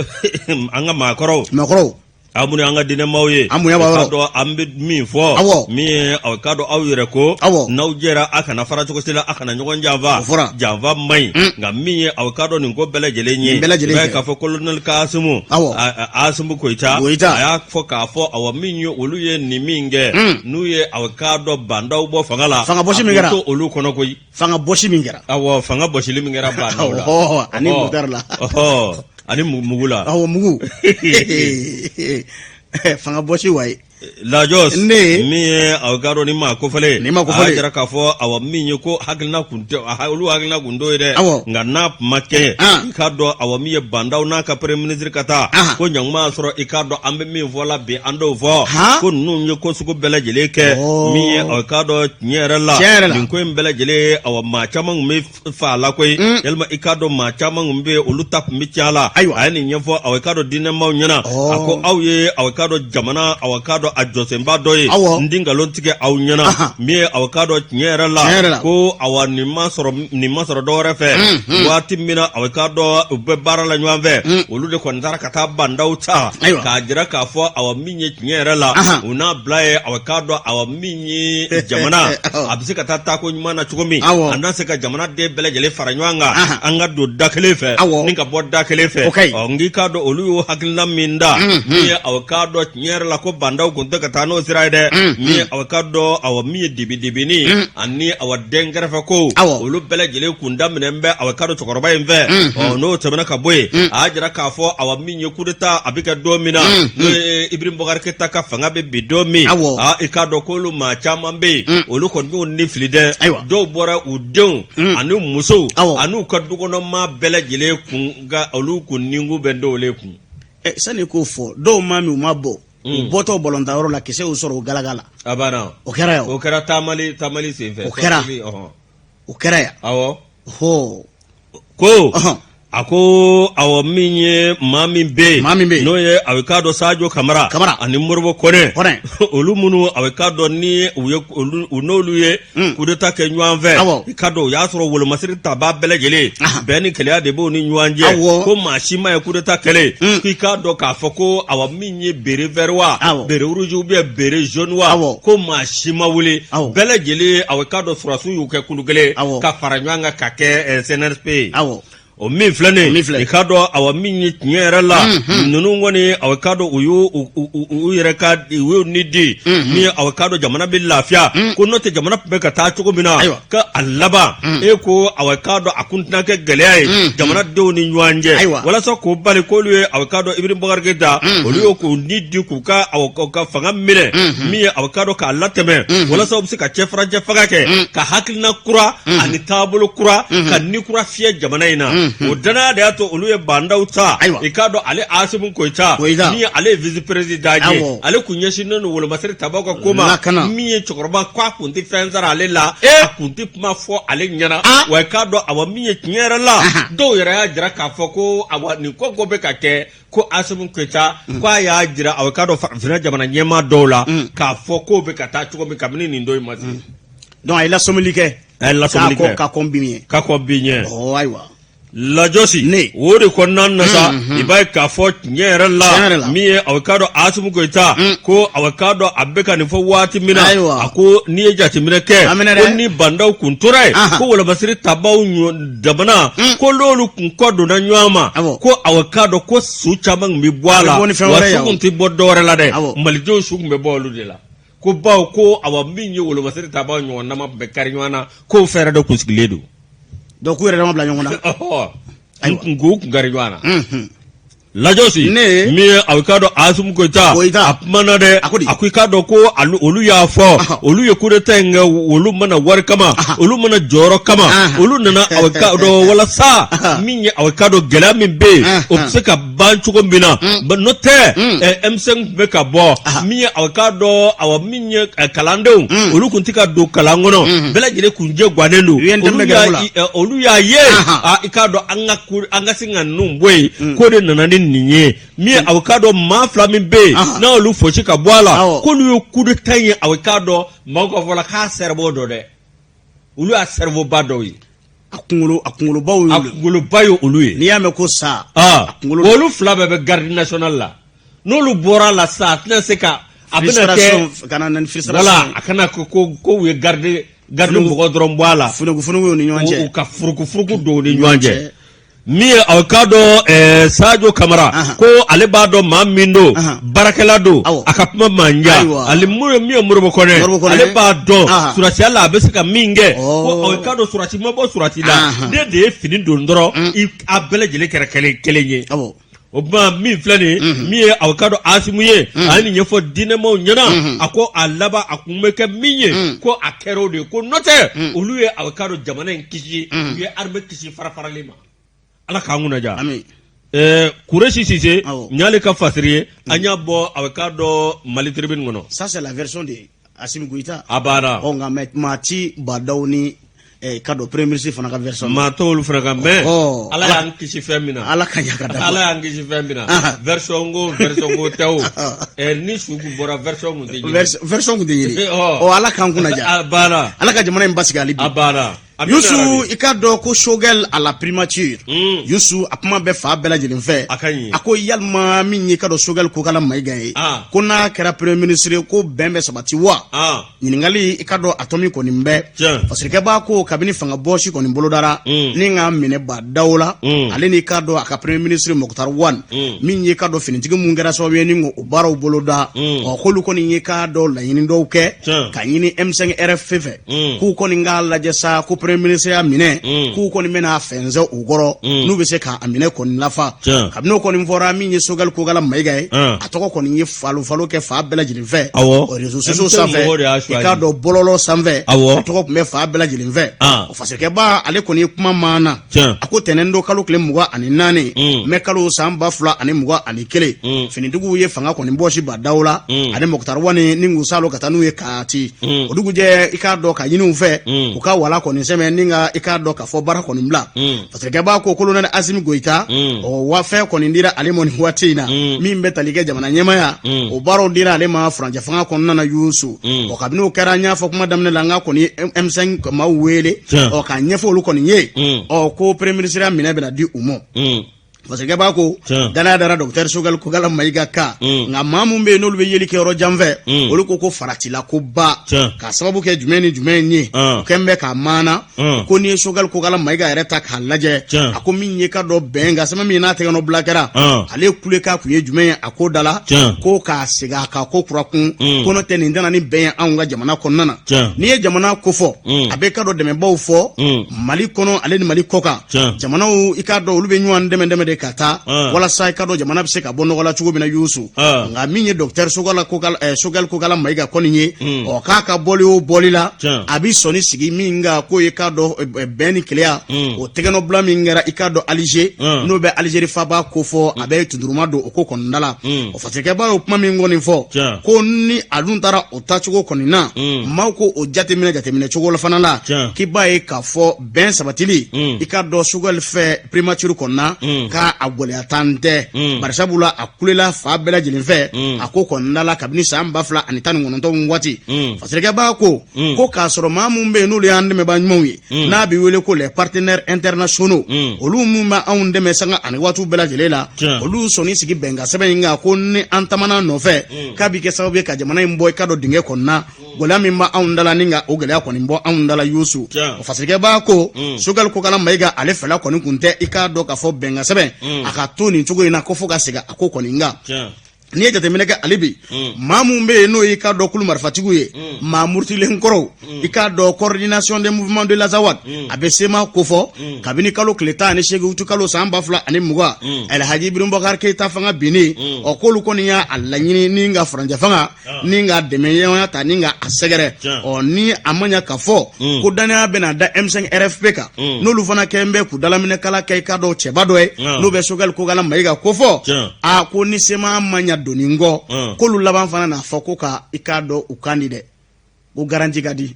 an ka maakɔrɔw. Maakɔrɔw. Aw minnu an ka diinɛmaw ye, An bonya b'a yɔrɔ. k'a dɔn an bɛ min fɔ. Awɔ. Min ye aw k'a dɔn aw yɛrɛ ko. Awɔ. N'aw jɛra, a kana fara cogo si la, a kana ɲɔgɔn janfa. O fɔra. Janfa man ɲi. Nka min ye aw k'a dɔn nin ko bɛɛ lajɛlen ye. Nin bɛɛ lajɛlen I b'a ye kɛ. k'a fɔ colonel Kasimu. Awɔ. Asimu Goyita. Goyita. A y'a fɔ k'a fɔ awa min ye olu ye nin min kɛ. N'u ye aw k'a dɔn Ba Ndaw bɔ fanga la. Fanga bɔsi min kɛra. A tun t'olu kɔnɔ koyi. Fanga bɔsi min kɛra. Awɔ, fanga bɔsili min kɛra Ba Ndaw la. Ɔhɔ, ani motard la. Ɔhɔ, ani mugu la. Awɔ, mugu. Fanga bɔsi wayi. Lajɔs Ne. Min ye aw k'a dɔn ni maa kofɔlen. Ni maa kofɔlen. A y'a jira k'a fɔ awa min ye ko hakilina kun tɛ olu hakilina kun t'o ye dɛ. Awɔ. Nka n'a tun ma kɛ. An. I k'a dɔn awa min ye Ba Ndaw n'a ka premier ministre ka taa. Ahan. Ko ɲankuma y'a sɔrɔ i k'a dɔn an bɛ min fɔ la bi an t'o fɔ. Han. Ko ninnu ye ko sugu bɛɛ lajɛlen kɛ. Ɔɔ. Min ye aw k'a dɔn tiɲɛ yɛrɛ la. Tiɲɛ yɛrɛ la. Nin ko in bɛɛ lajɛlen awa maa caman tun bɛ fa la koyi. Yalima i k'a dɔn maa caman tun bɛ yen, olu ta tun bɛ tiɲɛ la. Ayiwa. A ye nin ɲɛfɔ aw k'a dɔn diinɛmaw ɲɛna. Ɔɔ. A ko aw ye aw k'a dɔn jamana aw k'a dɔn a jɔsenba dɔ ye. Awɔ. N ti nkalon tigɛ aw ɲɛna. Ahan. Min ye aw k'a dɔn tiɲɛ yɛrɛ la. Tiɲɛ yɛrɛ la. Ko awa nin ma sɔrɔ dɔwɛrɛ fɛ. Waati min na aw k'a dɔn u bɛ baara la ɲɔgɔn fɛ. Olu de kɔni taara ka taa Ba Ndaw ta. Ayiwa. K'a jira k'a fɔ awa min ye tiɲɛ yɛrɛ la. Ahan. U n'a bila ye aw k'a dɔn awa min ye jamana Awɔ. a bɛ se ka taa taako ɲuman na cogo min. Awɔ. A n'a se ka jamana den bɛɛ lajɛlen fara ɲɔgɔn kan. Ahan. An ka don da kelen fɛ. Awɔ. Ni ka bɔ da kelen fɛ. O ka ɲi. Ɔ, n k'i k'a dɔn olu y'o hakilina min da. Min ye aw k'a dɔn tiɲɛ yɛrɛ la ko Ba Ndaw kun tɛ ka taa n'o sira ye dɛ. Min ye aw k'a dɔn awa min ye dibidibini ani awa den kɛrɛfɛ ko. Awɔ. Olu bɛɛ lajɛlen kun daminɛ bɛ aw k'a dɔn cɛkɔrɔba in fɛ. Ɔ, n'o tɛmɛna ka bɔ yen. A y'a jira k'a fɔ awa min ye coup d'état a bɛ kɛ don min na. N'o ye Ibrahim Boubacar Keita ka fanga bɛ bin don min. Awɔ. Aa, i k'a dɔn k'olu maa caman bɛ yen. Olu kɔni y'u ni fili dɛ. Ayiwa. Dɔw bɔra u denw ani musow. Awɔ. Ani u ka dukɔnɔmaa bɛɛ lajɛlen kun nka olu kun nikun bɛ dɔw le kun. Sani k'o fɔ, dɔw ma min u ma bɔ. U bɔtɔ balɔntanyɔrɔ la, kisɛ y'u sɔrɔ u galaga la. A banna. O kɛra yan. O kɛra taamali senfɛ. O kɛra. Ɔhɔn. O kɛra yan. Awɔ. Hɔ. Ko. Ɔhɔn. A ko awɔ min ye maa min bɛ yen maa min bɛ n'o ye a k'a dɔn Sajo Kamara Kamara ani Modibo Kɔnɛ Kɔnɛ olu minnu a k'a dɔn ni u ye u n'olu ye coup d'état kɛ ɲɔgɔn fɛ i k'a dɔn o y'a sɔrɔ wolomasiri tabaa bɛɛ lajɛlen bɛn ni kelenya de b'u ni ɲɔgɔn cɛ ko maa si ma ye coup d'état kɛlen k'i k'a dɔn k'a fɔ ko awa min ye béret vert wa béret rouge ou bien béret jaune wa ko maa si ma wuli bɛɛ lajɛlen a k'a dɔn sɔrɔdasiw y'u kɛ kulu kelen ka fara ɲɔgɔn kan ka kɛ CNSP ye o min filɛ nin i k'a dɔn awa min ye tiɲɛ yɛrɛ la ninnu kɔni awa k'a dɔn u y'u u yɛrɛ ka u y'u ni di min ye awa k'a dɔn jamana bɛ lafiya ko n'o tɛ jamana tun bɛ ka taa cogo min na ka a laban e ko awa k'a dɔn a kun tɛna kɛ gɛlɛya ye jamanadenw ni ɲɔgɔn cɛ walasa k'o bali k'olu ye awa k'a dɔn Ibrahim Boubacar Keïta olu ye k'u ni di k'u ka awa ka fanga minɛ min ye awa k'a dɔn k'a latɛmɛ walasa u bɛ se ka cɛfarancɛ fanga kɛ ka hakilina kura ani taabolo kura ka ni kura fiyɛ jamana in na o danaya de y'a to olu ye Bah N'Daw ta i k'a dɔn ale Asimi Goyita min ye ale ye vice président ye ale kun ɲɛsinnen don wolomasiri tabaw ka ko ma min ye cɛkɔrɔba k'a kun tɛ fɛn sara ale la a kun tɛ kuma fɔ ale ɲɛna wa i k'a dɔn awa min ye tiɲɛ yɛrɛ la dɔw yɛrɛ y'a jira k'a fɔ ko awa nin ko ko bɛ ka kɛ ko Asimi Goyita k'a y'a jira awa k'a dɔn farafinna jamana ɲɛmaa dɔw la k'a fɔ k'o bɛ ka taa cogo min kabini nin don in ma se donc a ye lasɔmili kɛ a ye lasɔmili kɛ ka kɔn bi ɲɛ ka kɔn bi ɲɛ ɔ ayiwa lajɔsi ne o de kɔnɔna na sa i b'a ye k'a fɔ tiɲɛ yɛrɛ la min ye aw k'a dɔn Asimi Goyita ko aw k'a dɔn a bɛ ka nin fɔ waati min na a ko n'i ye jateminɛ kɛ ko ni Bah N'Daw kun tora yen ko wolomasiri tabaw jamana ko n'olu kun kɔ donna ɲɔgɔn ma ko aw k'a dɔn ko su caman tun bɛ bɔ a la wa su kun tɛ bɔ dɔwɛrɛ la dɛ malidenw su tun bɛ bɔ olu de la ko bawo ko awa min ye wolomasiri tabaw ɲɔgɔn dama bɛ kari ɲɔgɔn na k'o fɛɛrɛ dɔ kun sigilen don donc k'u yɛrɛ dama bila ɲɔgɔn na ayiwa k'u kun kari ɲɔgɔn na lajɔsi ne min ye aw k'a dɔn Asimi Goyita Goyita a kumana dɛ A ko di? a ko i k'a dɔn ko olu y'a fɔ olu ye coup d'état in kɛ olu ma na wari kama olu ma na jɔyɔrɔ kama olu nana aw k'a dɔn walasa min ye aw k'a dɔn gɛlɛya min bɛ yen o bɛ se ka ban cogo min na n'o tɛ M5 tun bɛ ka bɔ min ye aw k'a dɔn awa min ye kalandenw olu tun tɛ ka don kalan kɔnɔ bɛɛ lajɛlen kun jɛ gannen don olu y'a ye i k'a dɔn an ka se ka ninnu bɔ yen k'o de nana ni nin ye min ye aw k'a dɔn maa fila min bɛ yen n'olu fosi ka bɔ a la k'olu ye coup d'état ye aw k'a dɔn maaw ka fɔ la k'a cerveau dɔ dɛ olu y'a cerveau ba dɔw ye a kunkolo a kunkolobaw a kunkoloba ye olu ye n'i y'a mɛn ko sa a kunkolo olu fila bɛɛ bɛ garde nationale la n'olu bɔra la sa a tɛna se ka a bɛna kɛ kana na ni frustration voilà a kana ko ko ko u ye garde garde mɔgɔ dɔrɔn bɔ a la furuku furuku ni ɲɔgɔn cɛ u ka furuku furuku don u ni ɲɔgɔn cɛ min ye aw k'a dɔn Sajo Kamara ko ale b'a dɔn maa min don baarakɛla don a ka kuma man jan ale min ye Modibo Kɔnɛ ale b'a dɔn surasiya la a bɛ se ka min kɛ ko aw k'a dɔn surasi ma bɔ surasi la ne de ye fini don dɔrɔn a bɛɛ lajɛlen kɛra kelen ye o tuma min filɛ nin ye min ye aw k'a dɔn Asimu ye a ye nin ɲɛfɔ diinɛmaw ɲɛna a ko a laban a kun bɛ kɛ min ye ko a kɛra o de ye ko n'o tɛ olu ye aw k'a dɔn jamana in kisi u ye armée kisi fara farali ma ala k'an kunna diya ɛɛ Kuresi Sise nin y'ale ka fasiri ye an y'a bɔ a k'a dɔn Mali Tribune kɔnɔ ça c'est la version de Assimi Goïta a banna ɔ nka mais maa ti Bah N'Daw ni ka dɔn premier ministre fana ka version maa t'olu fana kan mais ala y'an kisi fɛn min na ala ka ɲa ka da ala y'an kisi fɛn min na version ko version ko tɛ o ni su kun bɔra version kun tɛ ɲini version kun tɛ ɲini ɔ ala k'an kunna diya a banna ala ka jamana in basigi hali bi a banna Yusu i k'a dɔn ko Choguel à la primature mm. Yusu a kuma bɛ fan bɛɛ lajɛlen fɛ a ko yalima min ye i k'a dɔn Choguel Kokala Mayiga ye ah. ko n'a kɛra premier ministre ye ko bɛn bɛ sabati wa ah. ɲininkali i k'a dɔn a tɔmi kɔni bɛ fasirikɛbaa ko kabini fanga bɔsi kɔni bolodara mm. ni k'a minɛ Bah N'Daw la mm. ale n'i k'a dɔn a ka premier ministre Moctar Ouane min ye i k'a dɔn finitigi mun kɛra sababu ye ni k'o baaraw boloda ɔ k'olu kɔni ye k'a dɔn laɲini dɔw kɛ ka ɲini M5 RFP fɛ Mm. k'u kɔni k'a lajɛ sa ko premier ministre ya minɛ mm. k'u kɔni bɛna fɛnsɛn u kɔrɔ mm. n'u bɛ se k'a minɛ kɔni lafa kabini o kɔni fɔra min ye Choguel Kokala Mayiga ye a tɔgɔ kɔni ye falo falo kɛ fan bɛɛ lajɛlen fɛ réseaux sociaux sanfɛ i k'a dɔn bɔlɔlɔ sanfɛ a tɔgɔ tun bɛ fan bɛɛ lajɛlen fɛ o fasirikɛba ale kɔni ye kuma maana a ko tɛnɛn don kalo tile 24 mɛ kalo san 2021 finitigiw ye fanga kɔni bɔsi Bah N'Daw la ani Moctar Ouane ni k'u salo ka taa n'u ye Kati mm. o dugujɛ i k'a dɔn ka ɲini u fɛ mm. u ka wala kɔni sɛmɛ. damatɛmɛ ni ka i k'a dɔn k'a fɔ baara kɔni bila. Fasirikɛba ko kolonɛli Asimi Goyita, o wa fɛn kɔni dira ale ma nin waati in na, min bɛ tali kɛ jamana ɲɛmaaya, o baaraw dira ale ma furancɛ fanga kɔnɔna na, Yusu. Ɔ, kabini o kɛra, an y'a fɔ kuma daminɛ la, an ka kɔni M5 maaw wele, ɔ, k'a ɲɛfɔ olu kɔni ye, ɔ, ko premier ministre ya minɛ bɛna di u ma. Fasirikɛba ko danaya dara docteur Sogɛli Kokala Mayiga kan, nka maa min bɛ yen n'olu bɛ yeli kɛ yɔrɔ jan fɛ, olu ko faratila ko ba, k'a sababu kɛ jumɛn ni jumɛn ye? U kɛn bɛ k'a maana ko n'i ye Sogɛli Kokala Mayiga yɛrɛ ta k'a lajɛ, a ko min ye ka dɔ bɛn nka sɛbɛn min n'a tɛgɛnɔ bila kɛra, ale kulekan kun ye jumɛn ye a ko da la? Ko k'a segin a kan ko kura kun, ko n'o tɛ nin tɛna ni bɛn ye anw ka jamana kɔnɔna na. N'i ye jamana ko fɔ, a bɛ ka dɔn dɛmɛbaw fɔ Mali kɔnɔ ale ni Mali kɔkan jamanaw, i k'a dɔn olu bɛ ɲɔgɔn dɛmɛ dɛmɛ de ka taa walasa i k'a dɔn jamana bɛ se ka bɔ nɔgɔ la cogo min na, Yusu. Nka min ye docteur Sogɛli Kokala Mayiga kɔni ye, ɔ, k'a ka bɔli o bɔli la, a bɛ sɔnni sigi min kan, k'o ye k'a dɔn bɛn ni kelenya, o tɛgɛnɔbila min kɛra i k'a dɔn Alize, n'o bɛ Alizeri faba ko fɔ, a bɛ tunduruma don o ko kɔnɔna la. O fasirikɛba y'o kuma min kɔni fɔ, ko ni a dun taara o taacogo kɔni na, maaw ko o jateminɛ jateminɛ cogo la fana la, k'i b'a ye k'a fɔ bɛn sabatili, i k'a dɔn Sogɛli fɛ primature kɔnɔna, k'a a gɛlɛya tan tɛ, barisabula a kulela fa bɛɛ lajɛlen fɛ a ko kɔnɔna la kabini san 2019 waati. Fasirikɛba ko k'a sɔrɔ maa min bɛ yen n'olu y'an dɛmɛbaa ɲumanw ye, n'a bɛ wele ko les partenaires internationaux, olu minnu bɛ anw dɛmɛ sanga ani waatiw bɛɛ lajɛlen la, olu sɔnni sigi bɛnkan sɛbɛn in kan, ko ni an tamana nɔfɛ, k'a bɛ kɛ sababu ye ka jamana in bɔ i ka dɔn dingɛ kɔnɔna, gɛlɛya min bɛ anw da la, ni ka o gɛlɛya kɔni bɔ anw da la, Yusu. O fasirikɛba ko Sogɛli Kokala Mayiga ale fɛla kɔni kun tɛ i k'a dɔn k'a fɔ bɛnkan sɛbɛn a ka to nin cogo in na, ko fo ka segin a ko kɔni kan. N'i ye jateminɛ kɛ ale bi, maa mun bɛ yen n'o y'i k'a dɔn kulu marifatigiw ye, maa murutilen kɔrɔw, i k'a dɔn Coordination des mouvements de l'Azawad, a bɛ CMA kofɔ kabini kalo tile 18 uti kalo san 2020, Alhaji Ibrahim Boubacar Keïta fanga binnen, ɔ, k'olu kɔni y'a laɲini ni ka furancɛ fanga ni ka dɛmɛɲɔgɔnya ta ni ka a sɛgɛrɛ. Ɔ, ni a ma ɲɛ k'a fɔ ko danaya bɛna da M5 RFP kan, n'olu fana kɛn bɛ k'u dalaminɛkala kɛ i k'a dɔn cɛba dɔ ye, n'o bɛ Sogɛli Kokala Mayiga kofɔ, a ko ni CMA ma ɲa doni kɔ, k'olu laban fana n'a fɔ ko ka i k'a dɔn u kan di dɛ, ko garantie ka di.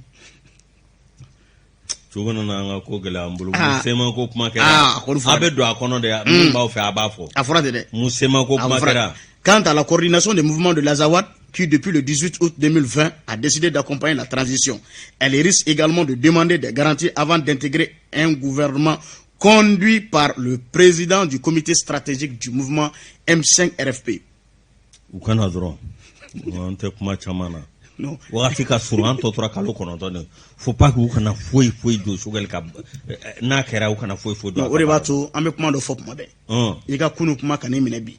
Cogo nana an ka ko gɛlɛya an bolo. Mun CMA ko kuma kɛra? A bɛ don a kɔnɔ de, min b'aw fɛ a b'a fɔ. A fɔra ten dɛ. Mun CMA ko kuma kɛra? Quant à la Coordination des mouvements de l'Azawad, qui depuis le 18 août 2020 a décidé d'accompagner la transition, elle risque également de demander des garanties avant d'intégrer un gouvernement conduit par le président du comité stratégique du mouvement M5 RFP. U kana dɔrɔn, an tɛ kuma caman na, wagati ka surun, an tɔ tora kalo 9 de. Faut pas k'u kana foyi foyi don Sogɛli ka, n'a kɛra u kana foyi foyi don. O de b'a to an bɛ kuma dɔ fɔ kuma bɛɛ, i ka kunu kuma ka n'i minɛ bi.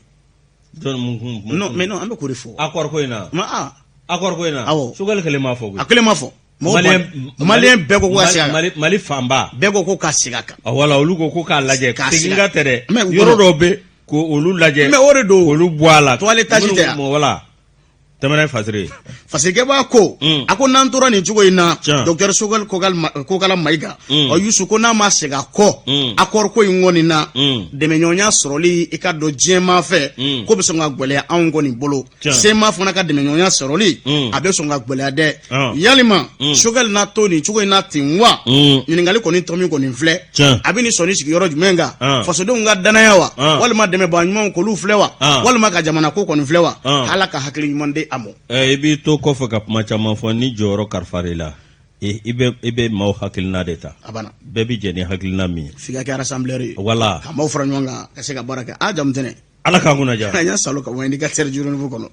Jɔn mun kun? Non, mais non, an bɛ k'o de fɔ. Accord ko in na? Ma a Accord ko in na? Awɔ. Sogɛli kelen m'a fɔ koyi. A kelen ma fɔ. Maliyɛn bɛɛ ko ko ka segin a kan. Mali fanba. Bɛɛ ko ko ka segin a kan. Wala olu ko ko k'a lajɛ, segin ka tɛ dɛ, yɔrɔ dɔw bɛ ko olu lajɛ. Mais o de don. Olu bɔ a la. Toilettage tɛ yan. Wala tɛmɛna ye fasiri ye. Fasirikɛba ko, a ko n'an tora nin cogo in na, docteur Sogɛli Kokala Mayiga, ɔ, Yusu, ko n'a ma segin a kɔ accord ko in kɔni na, dɛmɛɲɔgɔnya sɔrɔli i ka dɔn diɲɛmaa fɛ ko bɛ sɔn ka gɛlɛya anw kɔni bolo. CMA fana ka dɛmɛɲɔgɔnya sɔrɔli a bɛ sɔn ka gɛlɛya dɛ. Yalima Sogɛli n'a to nin cogo in na ten wa? Ɲininkali kɔni tɔ min kɔni filɛ, a bɛ nin sɔnni sigi yɔrɔ jumɛn kan? Fasodenw ka danaya wa, walima dɛmɛbaa ɲumanw k'olu filɛ wa, walima ka jamana ko kɔni filɛ wa? Ala ka hakili ɲuman di a ma. I b'i to kɔfɛ ka kuma caman fɔ ni jɔyɔrɔ kalifa i la, i bɛ maaw hakilina de ta. A banna. Bɛɛ bɛ jɛ ni hakilina min ye. F'i ka kɛ rassembleur ye. Wala. Ka maaw fara ɲɔgɔn kan ka se ka baara kɛ. A jamu tɛnɛ. Ala k'an kunna diya. An y'a salo ka bɔ Indicateur du Renouveau kɔnɔ.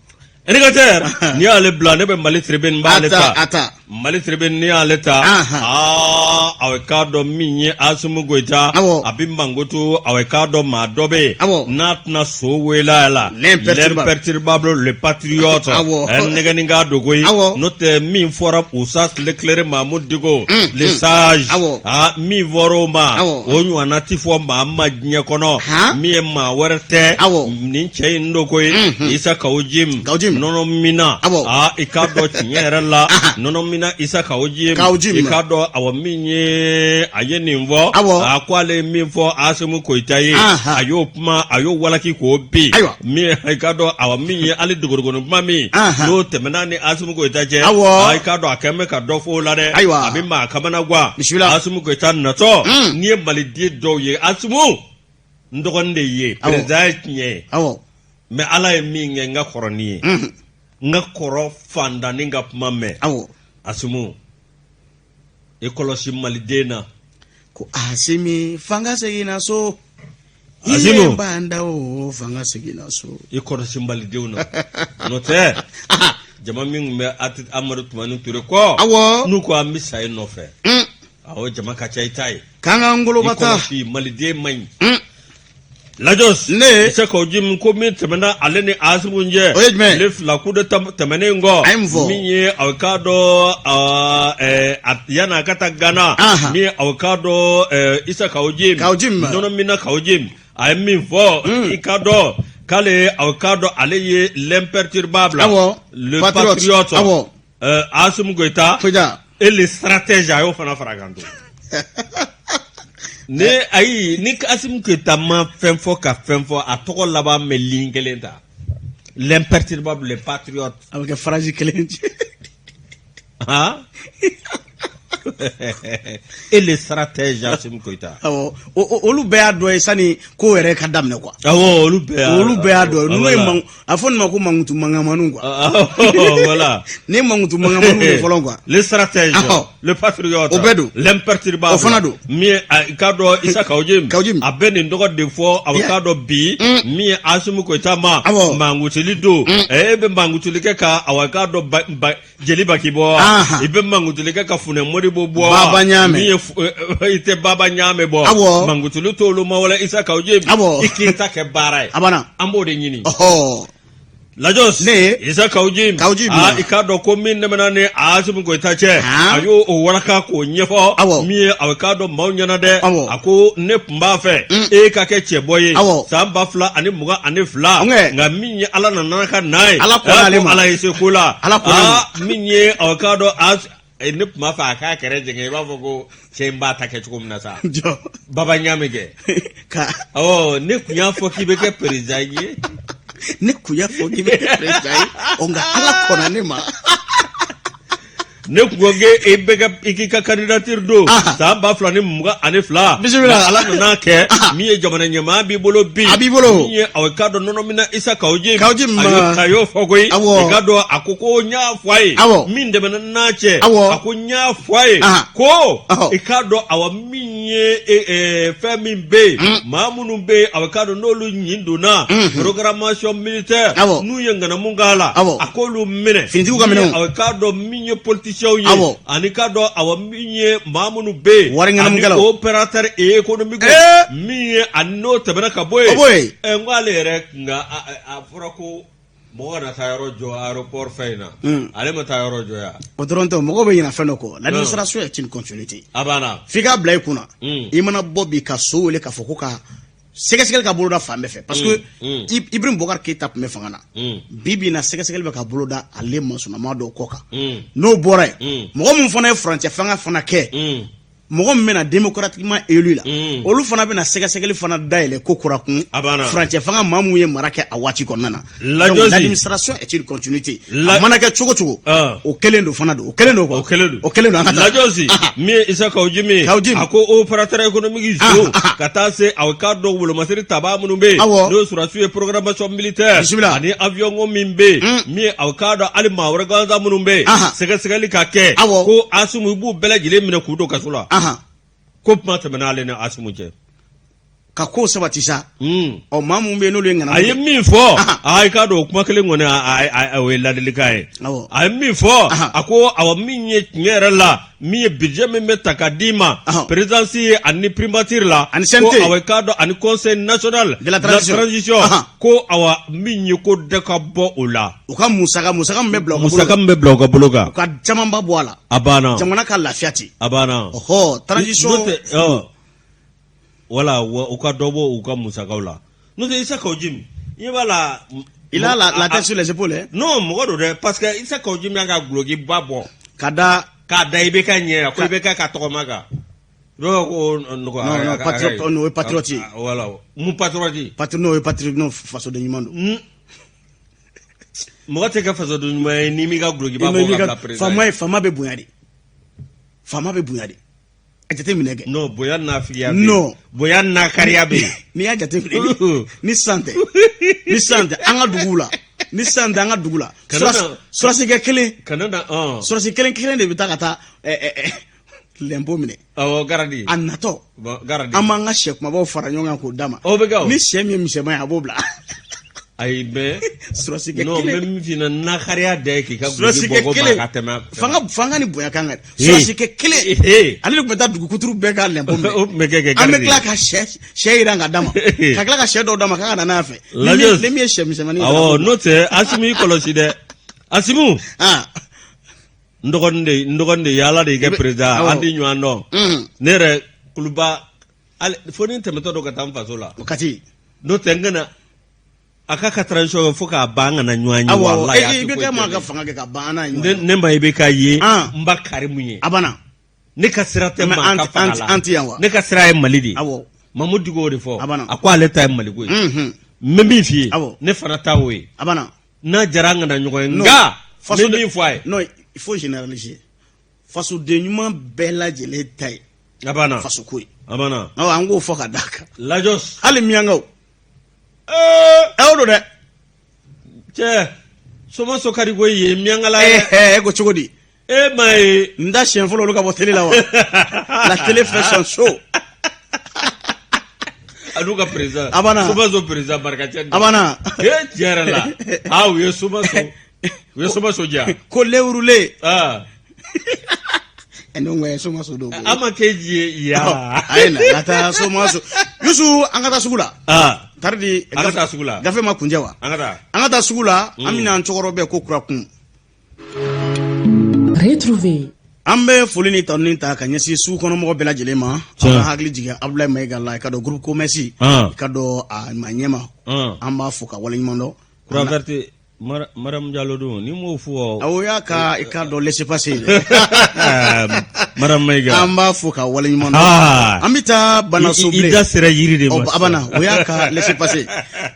Indicateur, n'i y'ale bila, ne bɛ Mali Tribune n b'ale ta. A ta. Mali Tribune, n'i y'ale ta, aa, a k'a dɔn min ye Asimi Goyita, a bɛ mankutu, a k'a dɔn maa dɔ bɛ yen n'a tɛna so wele a la. L'imperturbable. Le patriote. Nɛgɛni k'a dogo ye. N'o tɛ min fɔra Oustaz l'éclairé Mahmoud Dicko, le sage. Aa, min fɔra o ma, o ɲɔgɔnna ti fɔ maa ma diɲɛ kɔnɔ. Min ye maa wɛrɛ tɛ, nin cɛ in don koyi, Isa Kawu Jim. Kawu Jim. Nɔnɔ minna. Aa, i k'a dɔn tiɲɛ yɛrɛ la, nɔnɔ minna. Nɔnɔmina Isa Kawu Jim Kawu Jim. I k'a dɔn awa min ye a ye nin fɔ Awɔ. a ko ale ye min fɔ Asimu Goyita ye Anhan. a y'o kuma a y'o walaki k'o bin Ayiwa. min i k'a dɔn awa min ye hali dogodogonin kuma min Anhan. n'o tɛmɛna ni Asimu Goyita cɛ Awɔ. a i k'a dɔn a kɛn bɛ ka dɔ fɔ o la dɛ Ayiwa. a bɛ maa kamana gan Bisimila. Asimu Goyita natɔ n'i ye maliden dɔw ye Asimu n dɔgɔnin de ye Awɔ. président ye tiɲɛ ye Awɔ. mais Ala ye min kɛ n ka kɔrɔ n'i ye Mhm. n ka kɔrɔ fantannin ka kuma mɛn Awɔ. Asimu i kɔlɔsi maliden na Ko Asimi fanga seginna so. Asimu. I banda o fanga seginna so. I kɔlɔsi malidenw na n'o tɛ jama min tun bɛ Amadu Tumani Ture kɔ Awɔ. n'u ko an bɛ sa i nɔfɛ awɔ jama ka ca i ta ye K'an k'an i ngoloba ta. kɔlɔsi maliden man ɲi Lajos Ne. Isa Kawu Jim ko min tɛmɛna ale ni Asimu cɛ O ye jumɛn ye? tile 2 coup d'État tɛmɛnen kɔ A ye mun fɔ? min ye aw k'a dɔn yanni a ka taa Gana Anhan. min ye aw k'a dɔn Isa Kawu Jim Kawu Jim. Nɔnɔmina Kawu Jim a ye min fɔ i k'a dɔn k'ale aw k'a dɔn ale ye l'imperturbable Awɔ. le Patriote. patriote Awɔ. Asimu Goyita Goyita. et le stratège a y'o fana fara a kan tun ne ayi ni Asimu Goyita ma fɛn fɔ ka fɛn fɔ a tɔgɔ laban bɛ ligne kelen ta l'imperturbable le patriote A bɛ kɛ phrase kelen ye. hein et le stratège Asimu Goyita Awɔ. Olu bɛɛ y'a dɔ ye sani ko yɛrɛ ka daminɛ quoi. Awɔ, olu bɛɛ y'a Olu bɛɛ y'a dɔ ye. Ninnu ye voilà. a fɔ nin ma ko mankutu mankamaniw quoi. Voilà. Ni mankutu mankamaniw de fɔlɔ quoi. Le stratège, Ahɔ. le patriote, O bɛɛ don. l'imperturbable. O fana don. Min ye i k'a dɔn Isa Kawu Jim. Kawu Jim. A bɛ nin tɔgɔ de fɔ a k'a dɔn bi min ye Asimu Goyita ma. Awɔ. Mankutuli don. E bɛ mankutuli kɛ ka awa k'a dɔn jeli Baki bɔ wa? Ahan. I bɛ mankutuli kɛ ka Funɛ Modibo bɔ wa? Baba Ɲame. Min ye i tɛ Baba Ɲame bɔ. Awɔ. Mankutuli t'olu ma wala Isa Kawu Jim. Awɔ. I k'i ta kɛ baara ye. A banna. An b'o de ɲini. Ɔhɔ. Lajos Ne. Isa Kawu Jim. Kawu Jim. Aa, i k'a dɔn ko min tɛmɛna ni Asimu Goyita cɛ. Han. A y'o o walaka k'o ɲɛfɔ. Awɔ. Min ye a k'a dɔn maaw ɲɛna dɛ. Awɔ. A ko ne tun b'a fɛ. E ka kɛ cɛbɔ ye. Awɔ. San 2022. Ɔnkɛ. Nka min ye Ala nana ka na ye. Ala kɔnna ale ma. Ala ye se ko la. Ala kɔnna a ma. Aa, min ye a k'a dɔn ne tun b'a fɛ a k'a kɛrɛ jɛngɛ i b'a fɔ ko cɛ in b'a ta kɛ cogo min na sa. Jɔ. Baba Ɲame kɛ. Ka Awɔ, ne tun y'a fɔ k'i bɛ kɛ président ye. Ne kun y'a fɔ k'i bɛ kɛ président ye. Ɔ nka Ala kɔnna ne ma. Ne tun ko k'e bɛ kɛ i k'i ka candidature don Aha. san 2022. Bisimila. Nka Ala nana kɛ Aha. min ye jamana ɲɛmaa b'i bolo bi. A b'i bolo. Min ye aw k'a dɔn nɔnɔmina Isa Kawu Jim. Kawu Jim. A y'o fɔ koyi. Awɔ. I k'a dɔn a ko ko n y'a fɔ a ye. Awɔ. Min tɛmɛna n'a cɛ. Awɔ. A ko n y'a fɔ a ye. Aha. Ko Ɔhɔ. i k'a dɔn awa min ye fɛn min bɛ yen. Maa minnu bɛ yen aw k'a dɔn n'olu ɲin donna. Programmation militaire. Awɔ. N'u ye ŋanamu k'a la. Awɔ. A k'olu minɛ. Finitigiw ka minɛnw. Aw k'a dɔn min ye politiciens ye. Awɔ. Ani k'a dɔn awa min ye maa minnu bɛ yen. Wari ŋanamukɛlaw. Ani opérateur économique. Ee! Min ye ani n'o tɛmɛna ka bɔ yen. O bɔ yen. Ɛ n ko ale yɛrɛ nka a fɔra ko mɔgɔ kana taa yɔrɔ jɔ aéroport fɛn in na. Ale ma taa yɔrɔ jɔ yan. O dɔrɔn tɛ, mɔgɔw bɛ ɲinɛ fɛn dɔ kɔ. L'administration est une continuité. A banna. F'i k'a bila i kunna. I mana bɔ bi ka so wele k'a fɔ ko ka sɛgɛsɛgɛli ka boloda fan bɛɛ fɛ parce que Ibrahim Boubacar Keïta tun bɛ fanga na. Bi bi in na sɛgɛsɛgɛli bɛ ka boloda ale masuma dɔw kɔ kan. N'o bɔra yen, mɔgɔ min fana ye furancɛ fanga fana kɛ, mɔgɔ min bɛna démocratiquement élu la, olu fana bɛna sɛgɛsɛgɛli fana dayɛlɛ ko kura kun A banna. furancɛ fanga maa mun ye mara kɛ a waati kɔnɔna na. Lajɔsi. Donc, l'administration est une continuité. A mana kɛ cogo cogo, o kelen don fana don, o kelen don quoi. O kelen don. O kelen don, an ka taa. Lajɔsi min ye Isa Kawu Jim ye. Kawu Jim. A ko opérateur économique zo Ah, ah. ka taa se aw k'a dɔn wolomasiri tabaa minnu bɛ yen. Awɔ. N'o ye sɔrɔdasiw ye programmation militaire. Bisimila. Ani avion ko min bɛ yen. Min ye aw k'a dɔn hali maa wɛrɛ gansan minnu bɛ yen. Ahan. Sɛgɛsɛgɛli ka kɛ. Awɔ. Ko Asimu i b'u bɛɛ lajɛlen minɛ k'u don kaso la. Ko kuma tɛmɛna ale ni Asimu cɛ. Ka ko sabati sa. Ɔ maa mun bɛ yen n'olu ye ŋanamu A ye kɛ. min fɔ, aa i k'a dɔn o kuma kelen kɔni o ye ladilikan ye. Awɔ. A ye min fɔ, a ko awa min ye tiɲɛ yɛrɛ la min ye budget min bɛ ta ka d'i ma présidence ye ani primature la Ani CNT. ko awa i k'a dɔn ani conseil national De la transition. ko awa min ye ko dɔ ka bɔ o la. U ka musaka min bɛ bila u ka bolo Musaka min bɛ bila u ka bolo kan. U ka camanba bɔ a la. A banna. Jamana ka lafiya ten. A banna. Ɔhɔ, transition. N'o tɛ, wala u ka dɔ bɔ u ka musakaw la, n'o tɛ Isa Kawu Jim i ɲɛ b'a la. Il a la tête sur les épaules, hein. Non, mɔgɔ don dɛ, parce que Isa Kawu Jim y'a ka gulokiba bɔ. Ka da k'a da IBK ɲɛ ko IBK ka tɔgɔma kan. IBK ko nɔgɔ. Non, non, patriote, non, o ye patriote ye. Voilà, mun patriote ye? Patriote, n'o ye patriote, n'o fasoden ɲuman don. Mɔgɔ tɛ kɛ fasoden ɲuman ye n'i m'i ka gulokiba bɔ ka bila président. Faama ye, faama bɛ bonya de, faama bɛ bonya de. A jateminɛ kɛ. Non, bonya n'a figiya bɛ yen. Non. Bonya n'a kariya bɛ yen. N'i y'a jateminɛ, ni san tɛ, ni san tɛ an ka duguw la, ni san tɛ an ka dugu la, sɔrɔsikɛ kelen, kana na sɔrɔsi kelen kelen de bɛ taa ka taa lɛnpo minɛ. Awɔ, garadi. A natɔ. Bon, garadi. An b'an ka sɛ kumabaw fara ɲɔgɔn kan k'o d'a ma. O bɛ kɛ o. Ni sɛ min ye misɛnman ye, a b'o bila. Ayi, mais Sɔrɔsikɛ non, n bɛ kelen. min f'i ɲɛna, nakariya da ye k'i ka guloki Sɔrɔsikɛ bɔ ko kelen. maa ka tɛmɛ. Fanga ni bonya kan ka. Sɔrɔsikɛ kelen. Ale de tun bɛ taa dugu kuturu bɛɛ ka lɛnpo minɛ. O tun bɛ kɛ An bɛ garidi. tila ka sɛ yiran ka d'a ma. Ka tila ka sɛ dɔw d'a ma k'a ka na n'a fɛ. Lajɛ. Ni min ye sɛ misɛnmanin ye. Awɔ, n'o tɛ, Asimu, i kɔlɔsi dɛ, Asimu. N dɔgɔnin de, n dɔgɔnin de ye Ala de y'i kɛ président, an tɛ ɲɔgɔn dɔn. Ne yɛrɛ kuluba hali fo ni n tɛmɛtɔ don ka taa n faso la. O Kati. N'o tɛ, n kana a ka transition kɛ fo k'a ban, an kana ɲɔgɔn ye. Awɔ. Walayi, a E tɛ i bɛ foyi kɛ maa kɛ ka ne. fanga kɛ ka ban an n'a ye ɲɔgɔn Ne ye. ne ma IBK ye, n ba Karimu ye. A banna. Ne ka sira tɛ Mais maa an ka fanga la. An tɛ yan wa? Ne ka sira ye Mali de ye. Mamudu Diko y'o de fɔ. A banna. A ko ale ta ye Maliko ye. N bɛ min f'i ye, ne fana ta o ye. A banna. N'a jara, an kana ɲɔgɔn ye. Non. Nka n Faso bɛ min fɔ a ye. Non, il faut généraliser. Fasoden ɲuman bɛɛ lajɛlen ta ye A banna. fasoko ye. A banna. Awɔ, an k'o fɔ ka d'a kan. Lajɔs. Hali miyankaw. Ɛ, o don dɛ. Cɛ, somaso ka di koyi ye miyankala ye. E ko cogo di? E ma ye. N da siɲɛ fɔlɔ olu ka bɔ télé la wa? La télé fait son show. A n'u ka président. A banna. Somaso président barikacɛ. A banna. E, tiɲɛ yɛrɛ la. Aa, u ye somaso diya. Ko lewurule. Aa. Ɛ, ne ko ɛ, somaso don. An ma kɛ ji ye ya. A ye na ka taa somaso. Yusu, an ka taa sugu la. Aa. Tari di. An ka taa sugu la. Gafe ma kunjɛ wa? An ka taa. An ka taa sugu la, an bɛna an cɛkɔrɔba ko kura kun. Retrouvez An bɛ foli ni tanuni ta ka ɲɛsin sugu kɔnɔmɔgɔ bɛɛ lajɛlen ma. An ka hakili jigin Abdoulaye Mayiga la, i ka dɔn groupe commerce, i ka dɔn a ma ɲɛma. An b'a fo ka waleɲuman dɔn. Croix verte, Madame Diallo don ni m'o fɔ. Awɔ, y'a ka i ka dɔn laissez-passer ye dɛ. Madame Mayiga. An b'a fo ka waleɲuman dɔn. An bɛ taa Banaso I da sera yiri de ma. A banna, o y'a ka laissez-passer.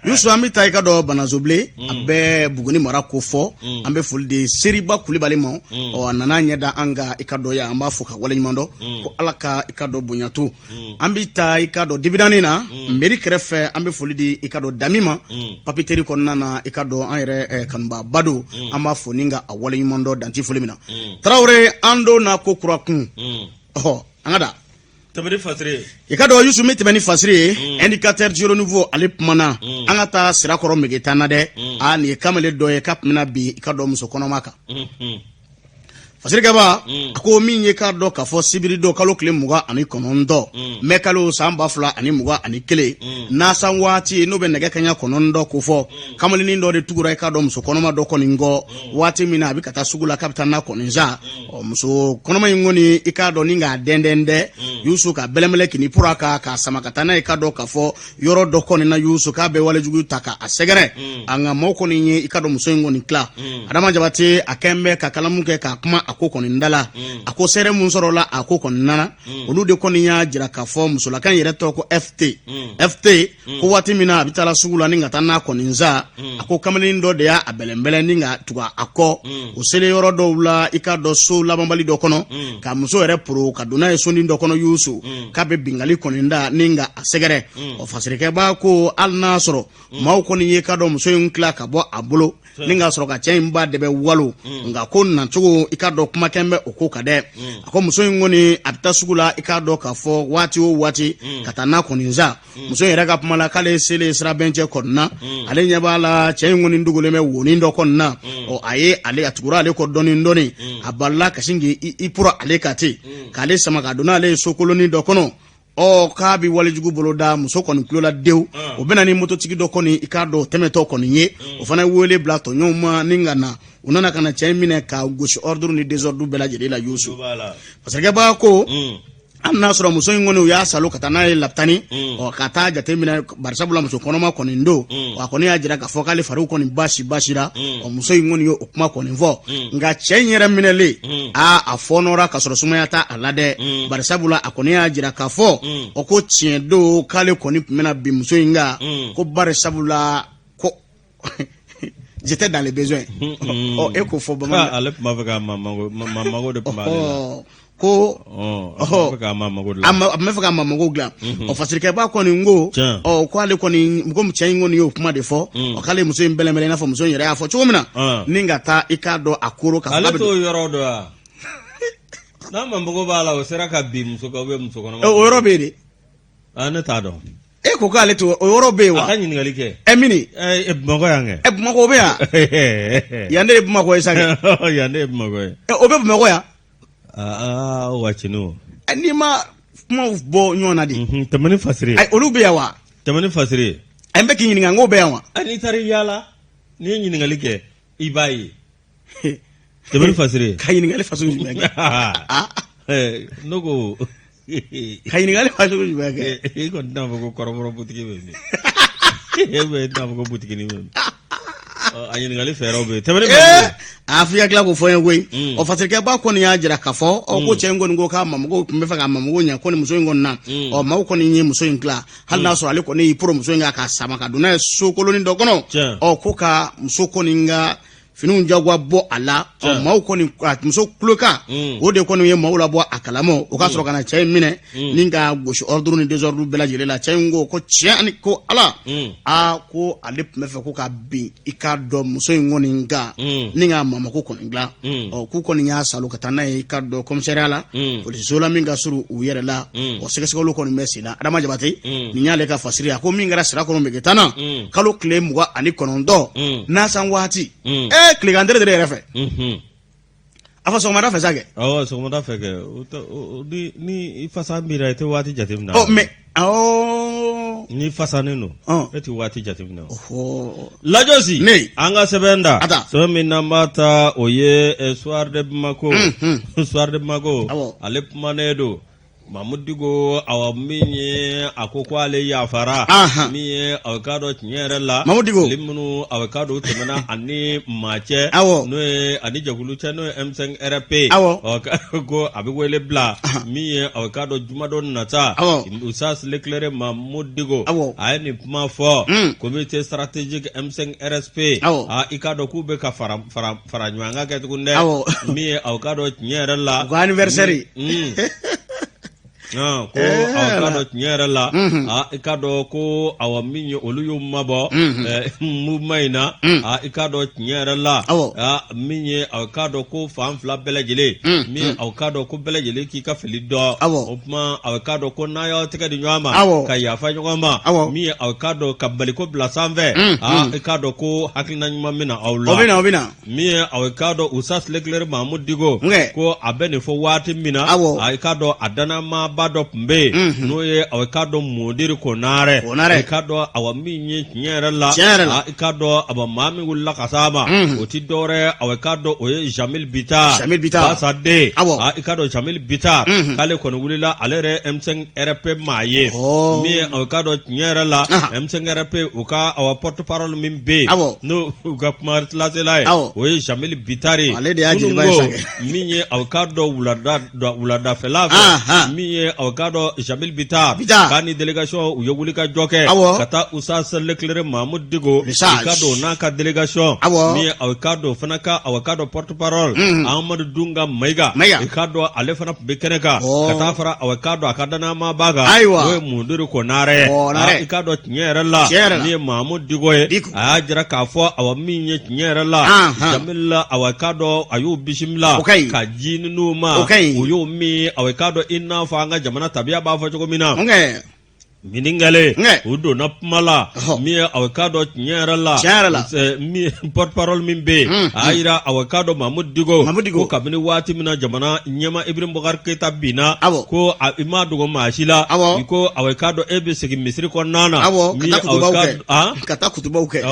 Yusu, an bɛ taa i ka dɔn Banasobilen, a bɛ Buguni mara ko fɔ. An bɛ foli di Seriba Kulibali ma. Ɔ, a nana ɲɛ da an kan i ka dɔn yan, an b'a fo ka waleɲuman dɔn. Ko Ala ka i ka dɔn bonya to. An bɛ taa i ka dɔn Dibidani na, mairie kɛrɛfɛ, an bɛ foli di i ka dɔn Dami ma. Papeterie kɔnɔna na, i ka dɔn an yɛrɛ kanubaaba don. An b'a fo ni ka a waleɲuman dɔn danti foli min na. Tarawele, an don na ko kura kun. Ɔhɔ, an ka da. Tɛmɛ ni fasiri ye. I ka dɔn Yusu, min tɛmɛ ni fasiri ye, indicateur du renouveau ale kumana. An ka taa Sirakɔrɔ Megetan na dɛ. Aa, nin ye kamalen dɔ ye k'a tun bɛna bin i ka dɔn muso kɔnɔma kan. Fasirikɛba a ko min ye k'a dɔn k'a fɔ sibiri dɔ kalo tile 29 mɛ kalo san 2021 nasan waati, n'o bɛ nɛgɛ kaɲa 9 ko fɔ, kamalennin dɔ de tugura i k'a dɔn muso kɔnɔma dɔ kɔni kɔ waati min na a bɛ ka taa sugu la k'a bɛ taa na kɔni sa. Ɔ, muso kɔnɔma in kɔni, i k'a dɔn ni k'a dɛndɛn dɛ, Yusu, ka bɛlɛnbɛlɛn k'i pura kan k'a sama ka taa n'a ye, k'a dɔn k'a fɔ yɔrɔ dɔ kɔni na, Yusu, k'a bɛ walejugu ta k'a sɛgɛrɛ. A nka maaw kɔni ye i ka dɔn muso in kɔni tila. Adama Jabate, a kɛn bɛ ka kalamu kɛ k'a kuma a ko kɔni da la. A ko seere mun sɔrɔla a ko kɔni nana, olu de kɔni y'a jira k'a fɔ musolaka in yɛrɛ tɔgɔ ko FT. FT ko waati min na a bɛ taa sugu la ni ka taa n'a kɔni sa, a ko kamalen dɔ de y'a bɛlɛnbɛlɛn ni ka tugu a kɔ. O selen yɔrɔ dɔw la, i k'a dɔn so labanbali dɔ kɔnɔ, ka muso yɛrɛ poro ka don n'a ye sonin dɔ kɔnɔ, Yusu, k'a bɛ bingali kɔni da ni ka a sɛgɛrɛ. Ɔ, fasirikɛba ko hali n'a sɔrɔ maaw kɔni ye k'a dɔn muso in tila ka bɔ a bolo ni k'a sɔrɔ ka cɛ in ba dɛbɛ walo, nka ko nacogo i k'a dɔn kumakɛ bɛ o ko kan dɛ. A ko muso in kɔni a bɛ taa sugu la, i k'a dɔn k'a fɔ waati o waati ka taa n'a kɔni sa. Muso in yɛrɛ ka kuma la, k'ale selen sirabɛncɛ kɔnɔna, ale ɲɛ b'a la cɛ in kɔni dogolen bɛ wonin dɔ kɔnɔna. Ɔ, a ye ale a tugura ale kɔ dɔɔni dɔɔni, a balila ka sin k'i pura ale kan ten k'ale sama ka don n'ale ye sokolonin dɔ kɔnɔ. Ɔ, k'a bɛ walejugu bolo da muso kɔni tulo la dewu. O bɛna ni mototigi dɔ kɔni i k'a dɔn tɛmɛtɔ kɔni ye, o fana ye wele bila tɔɲɔgɔnw ma ni ka na. U nana ka na cɛ in minɛ ka gosi ordre ni désordre bɛɛ lajɛlen la, Yusu. Masakɛba ko Hali n'a sɔrɔ muso in kɔni u y'a salo ka taa n'a ye lapitani, ɔ ka taa jateminɛ, barisabula muso kɔnɔma kɔni don. A kɔni y'a jira k'a fɔ k'ale fari kɔni basi basira. Ɔ muso in kɔni ye o kuma kɔni fɔ, nka cɛ in yɛrɛ minɛlen, aa, a fɔɔnɔra ka sɔrɔ sumaya t'a a la dɛ, barisabula a kɔni y'a jira k'a fɔ ɔ ko tiɲɛ don, k'ale kɔni tun bɛna bin muso in kan, ko barisabula ko j'étais dans les besoins. Ɔ e k'o fɔ bamanan. Ale tun b'a fɛ ka ma mago de tun b'ale la. Ko a tun b'a fɛ k'a ma mago dilan. A tun bɛ fɛ k'a ma mago dilan. Ɔ fasirikɛba kɔni ko, ɔ ko ale kɔni, komi cɛ in kɔni y'o kuma de fɔ, ɔ k'ale muso in bɛlɛnbɛlɛn i n'a fɔ muso in yɛrɛ y'a fɔ cogo min na, ni ka taa i k'a dɔn a koro ka Ale t'o yɔrɔ dɔn wa? N'a ma mago b'a la, o sera ka bin muso kan ou bien muso kɔnɔma. O yɔrɔ bɛ yen de. Ah, ne t'a dɔn. E ko k'ale to o yɔrɔ bɛ yen wa? A ka ɲininkali kɛ. Ɛ mini? Ɛ Bamakɔ yan kɛ. Ɛ Bamakɔ o bɛ yan. Yan de ye Bamakɔ ye sa kɛ. Yan de ye Bamakɔ ye. Ɛ o bɛ Bamakɔ yan. Aa wa tiɲɛ o. Ɛ n'i ma kumaw bɔ ɲɔgɔn na de. Tɛmɛ ni fasiri ye. Ayi, olu bɛ yan wa? Tɛmɛ ni fasiri ye. Ɛ n bɛ k'i ɲininka n k'o bɛ yan wa? Ɛ n'i taara i yaala, n'i ye ɲininkali kɛ, i b'a ye. Tɛmɛ ni fasiri ye. Ka ɲininkali fasugu jumɛn kɛ? Ne ko. Ka ɲininkali fasugu jumɛn kɛ? I kɔni tɛna fɔ ko kɔrɔbɔrɔ butigi bɛ min? E bɛ tɛna fɔ ko butiginin bɛ min? A ɲininkali fɛɛrɛw bɛ yen. Tɛmɛ ni fasiri ye. A f'i ka tila k'o fɔ n ye koyi. Ɔ fasirikɛba kɔni y'a jira k'a fɔ ɔ ko cɛ in kɔni ko k'a mago tun bɛ fɛ k'a mago ɲɛ ko ni muso in kɔni na. Ɔ maaw kɔni ye muso in tila, hali n'a sɔrɔ ale kɔni y'i poro muso in kan k'a sama ka don n'a ye so kolonin dɔ kɔnɔ. Ɔ ko ka muso kɔni ka finiw jagoya bɔ a la. Ɔ maaw kɔni muso kulokan, o de kɔni ye maaw labɔ a kalama. O ka sɔrɔ ka na cɛ in minɛ ni ka gosi ordre ni désordre bɛɛ lajɛlen la. Cɛ in ko ko tiɲɛ ani ko Ala, aa, ko ale tun bɛ fɛ ko ka bin i k'a dɔn muso in kɔni kan ni k'a mamako kɔni dilan. Ɔ k'u kɔni y'a salo ka taa n'a ye i k'a dɔn commissariat la, polisiso la min ka surun u yɛrɛ la. Ɔ sɛgɛsɛgɛliw kɔni bɛ sen na. Adama Jabate, nin y'ale ka fasiri ye. A ko min kɛra Sirakɔrɔ Megetana, kalo tile 29 n'a san waati, tilegan tere yɛrɛ fɛ, a fɔ sɔgɔmada fɛ sa kɛ. Awɔ, sɔgɔmada fɛ kɛ. Ni i fasa b'i la, i tɛ waati jateminɛ. Ɔ mais awɔ. N'i fasanen don, e tɛ waati jateminɛ. Lajɔsi, an ka sɛbɛn da, sɛbɛn min n'an b'a ta, o ye Soir de Bamako. Soir de Bamako, ale kumanen don Mamudu Diko. Awa, min ye a ko ko ale yafara, min ye aw k'a dɔn tiɲɛ yɛrɛ la, Mamudu Diko minnu aw k'a dɔn tɛmɛna ani maa cɛ, n'o ye ani jɛkulu cɛ, n'o ye M5 RP. Ko a bɛ wele bila min ye aw k'a dɔn jumadon nata. Oustaz l'éclairé Mamudu Diko, a ye nin kuma fɔ comité stratégique M5 RSP. I k'a dɔn k'u bɛ ka fara fara ɲɔgɔn kan kɛ tuguni dɛ. Min ye aw k'a dɔn tiɲɛ yɛrɛ la, u ka anniversaire. Ko aw k'a dɔn tiɲɛ yɛrɛ la, i k'a dɔn ko awa min ye olu y'u mabɔ mouvement in na. I k'a dɔn tiɲɛ yɛrɛ la, min ye aw k'a dɔn ko fan fila bɛɛ lajɛlen, min aw k'a dɔn ko bɛɛ lajɛlen k'i ka fili dɔn. O tuma aw k'a dɔn ko n'a y'aw tɛgɛ di ɲɔgɔn ma ka yafa ɲɔgɔn ma, min ye aw k'a dɔn ka baliko bila sanfɛ, i k'a dɔn ko hakilina ɲuman bɛ na aw la. O bɛ na, o bɛ na. Min ye aw k'a dɔn Oustaz l'éclairé Mamudu Diko, ko a bɛ nin fɔ waati min na, a k'a dɔn a dannamaaba dɔ tun bɛ yen, n'o ye aw k'a dɔn Modiru Konarɛ. I k'a dɔn awa min ye tiɲɛ yɛrɛ la, i k'a dɔn awa maa min wulila ka s'a ma, o tɛ dɔwɛrɛ, aw k'a dɔn o ye Jamil Bittar Basaden. I k'a dɔn Jamil Bittar, k'ale kɔni wulila, ale yɛrɛ M5 RP maa ye, min ye aw k'a dɔn tiɲɛ yɛrɛ la M5 RP u ka awa porte parole min bɛ yen, n'o u ka kuma lasela ye, o ye Jamil Bittar ye. Ale de y'a jeliba ye sa kɛ. Min ye aw k'a dɔn wuladafɛla fɛ, min ye aw k'a dɔn Jamil Bittar k'a ni délégation u ye wuli ka jɔ kɛ ka taa Oustaz l'éclairé Mamudu Diko, i k'a dɔn n'a ka délégation, min ye aw k'a dɔn fana ka aw k'a dɔn porte parole Amadu Dunga Mayiga, i k'a dɔn ale fana tun bɛ kɛnɛ kan, ka taa fara aw k'a dɔn a ka dannamaaba kan, n'o ye Modiru Konarɛ ye. I k'a dɔn tiɲɛ yɛrɛ la, min ye Mamudu Diko ye, a y'a jira k'a fɔ awa min ye tiɲɛ yɛrɛ la, Jamil, awa k'a dɔn a y'u bisimila ka ji n'u ma, u y'o min, awa k'a dɔn i n'a fɔ an ka jamana tabiya b'a fɔ cogo min na. Minni kɛlen, u donna kuma la, min ye aw k'a dɔn tiɲɛ yɛrɛ la, min porte parole min bɛ yen, a y'a jira aw k'a dɔn Mamudu Diko ko kabini waati min na jamana ɲɛmaa Ibrahim Boubacar Keita binna, ko i m'a dogo maa si la, i ko aw k'a dɔn e bɛ segin misiri kɔnɔna na. Ka taa kutubaw kɛ.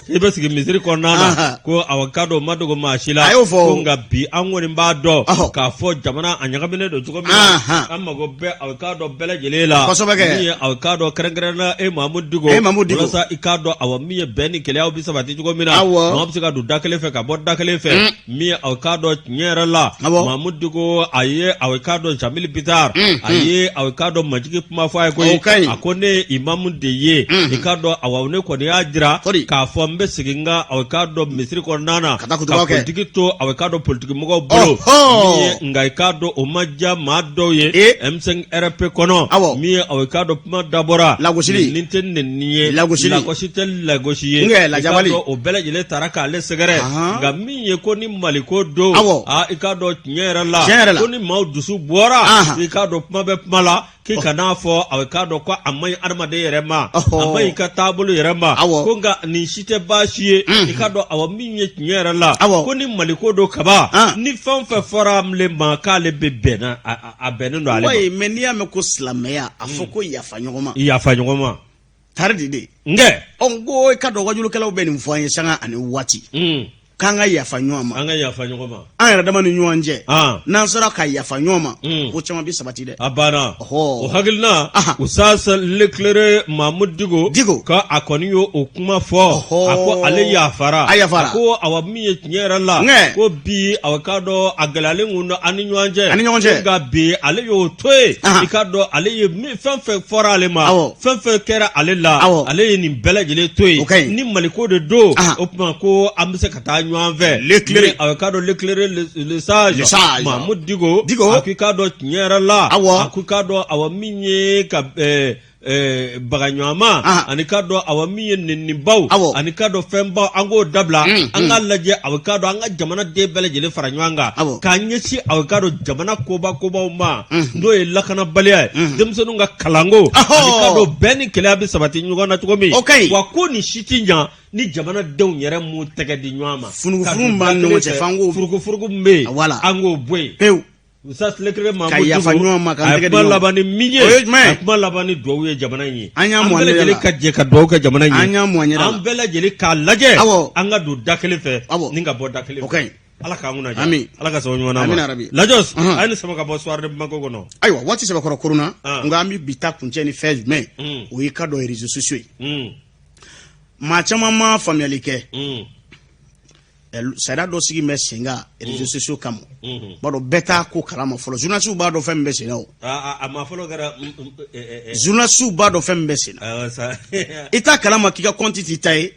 K'i bɛ sigi misiri kɔnɔna na ko awa k'a dɔn ma dogo maa si la a y'o fɔ ko nka bi an kɔni b'a dɔn k'a fɔ jamana a ɲagaminen don cogo min na an mago bɛ aw k'a dɔn bɛɛ lajɛlen la kosɛbɛ kɛ min ye aw k'a dɔn kɛrɛnkɛrɛn na e Mamudu Diko e Mamudu Diko walasa i k'a dɔn awa min ye bɛn ni kelenya bɛ sabati cogo min na maa bɛ se ka don da kelen fɛ ka bɔ da kelen fɛ min ye aw k'a dɔn tiɲɛ yɛrɛ la Mamudu Diko a ye aw k'a dɔn Jamili Bitari a ye aw k'a dɔn majigi kuma fɔ a ye koyi a ko ne ye imamu de ye i k'a dɔn awa ne kɔni y'a jira k'a fɔ n bɛ sigi n ka aw k'a dɔn misiri kɔnɔna na ka politiki to aw k'a dɔn politikimɔgɔw bolo min ye nka i k'a dɔn o ma diya maa dɔw ye M5 RP kɔnɔ min ye aw k'a dɔn kuma dabɔra lagosili nin tɛ nɛni ye lagosi lagosi tɛ lagosi ye lajabali o bɛɛ lajɛlen taara k'ale sɛgɛrɛ nka min ye ko ni maliko don i k'a dɔn tiɲɛ yɛrɛ la ko ni maaw dusu bɔra i k'a dɔn kuma bɛ kuma la k'i kan'a fɔ a k'a dɔn ko a man ɲi adamaden yɛrɛ ma a man ɲi ka taabolo yɛrɛ ma ko nka nin si tɛ baasi ye i k'a dɔn awa min ye tiɲɛ yɛrɛ la ko ni maliko don kaba ni fɛn o fɛn fɔra ale ma k'ale bɛ bɛn na a bɛnnen don ale ma. mais n'i y'a mɛn ko silamɛya a fɔ ko yafa ɲɔgɔn ma. Yafa ɲɔgɔn ma. Tari de de. Nkɛ. Ɔ n ko i k'a dɔn wajulukɛlaw bɛ nin fɔ an ye sanga ani waati. K'an ka yafa ɲɔgɔn ma. An ka yafa ɲɔgɔn ma. An yɛrɛ dama ni ɲɔgɔn cɛ. N'an sera ka yafa ɲɔgɔn ma. Ko caman bɛ sabati dɛ. A banna. O hakilina Ustaz l'éclairé Mamudu Diko. Diko. Ka a kɔni y'o o kuma fɔ. A ko ale yafara. A yafara. A ko awa min ye tiɲɛ yɛrɛ la. Ko bi awa k'a dɔn a gɛlɛyalen kun don an ni ɲɔgɔn cɛ. An ni ɲɔgɔn cɛ. Nka bi ale y'o to yen. I k'a dɔn ale ye fɛn fɛn fɔra ale ma. Fɛn fɛn kɛra ale la. Ale ye nin bɛɛ lajɛlen to yen. Ni Maliko de don. O tuma ko an bɛ se ka taa ɲɔgɔn fɛ. L'éclairé. A k'a dɔn l'éclairé le sage. Le sage. Mamudu Diko. Diko. A ko i k'a dɔn tiɲɛ yɛrɛ la. A ko i k'a dɔn awa min ye ka baga ɲɔgɔn ma ani k'a dɔn awa min ye nenibaw ani k'a dɔn fɛnbaw an k'o dabila an k'a lajɛ awa k'a dɔn an ka jamana den bɛɛ lajɛlen fara ɲɔgɔn kan k'an ɲɛsin awa k'a dɔn jamana koba kobaw ma n'o ye lakanabaliya ye denmisɛnninw ka kalanko ani k'a dɔn bɛn ni kelenya bɛ sabati ɲɔgɔn na cogo min wa ko nin si tɛ ɲa ni jamanadenw yɛrɛ m'u tɛgɛ di ɲɔgɔn ma furugufurugu b'an ni ɲɔgɔn cɛ f'an k'o furugufurugu min bɛ yen voilà an k'o bɔ yen pewu Ustaz l'éclairé ka yafa ɲɔgɔn ma k'an tɛgɛ di ɲɔgɔn ma a ye kuma laban ni min ye o ye jumɛn ye a kuma laban ni dugawu ye jamana in ye an y'a bɛɛ lajɛlen ka jɛ ka dugawu kɛ jamana in ye an y'a mɔ an yɛrɛ la an bɛɛ lajɛlen k'a lajɛ awɔ an ka don da kelen fɛ awɔ ni ka bɔ da kelen fɛ o ka ɲi ala k'an kunna diya Ami. ala ka sababu ɲuman d'an ma Amina rabi. Lajɔs a ye nin sama ka bɔ soir de Bamako kɔnɔ ayiwa waati sɛbɛkɔrɔ koronna Ah. nka an bɛ bi ta kuncɛ ni fɛn jumɛn ye o y'i ka dɔn réseaux sociaux ye maa caman ma faamuyali kɛ sariya dɔ sigi bɛ sen kan réseaux sociaux kama b'a dɔn bɛɛ t'a ko kalama fɔlɔ journalistes b'a dɔn fɛn min bɛ sen na o a ma fɔlɔ kɛra journalistes b'a dɔn fɛn min bɛ sen na i t'a kalama k'i ka compte t'i ta ye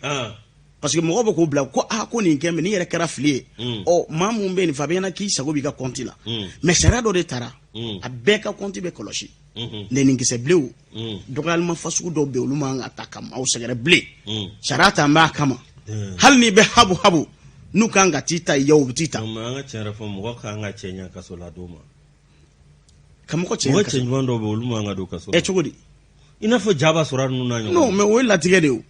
parce que mɔgɔw bɛ k'o bila ko aa ko nin kɛ mais nin yɛrɛ kɛra fili ye ɔ maa mun bɛ nin fɛ a bɛ ɲɛna k'i sago b'i ka compte la mais sariya dɔ de tara a bɛɛ ka compte bɛ kɔlɔsi nɛnikisɛ bilenw dɔgɔyalima fasugu dɔw bɛ yen olu man ka ta ka maaw sɛgɛrɛ bilen sariya ta n b'a kama hali n'i bɛ habu habu n'u kan ka t'i ta yaw u bɛ t'i ta an ka tiɲɛ yɛrɛ fɔ mɔgɔ kan ka cɛ ɲɛ kaso la don ma ka mɔgɔ cɛ mɔgɔ cɛ ɲuman dɔw bɛ olu man ka don kaso la cogo di i n'a fɔ jaba sɔrɔ ninnu n'a ɲɔgɔn non mais o ye latigɛ de ye o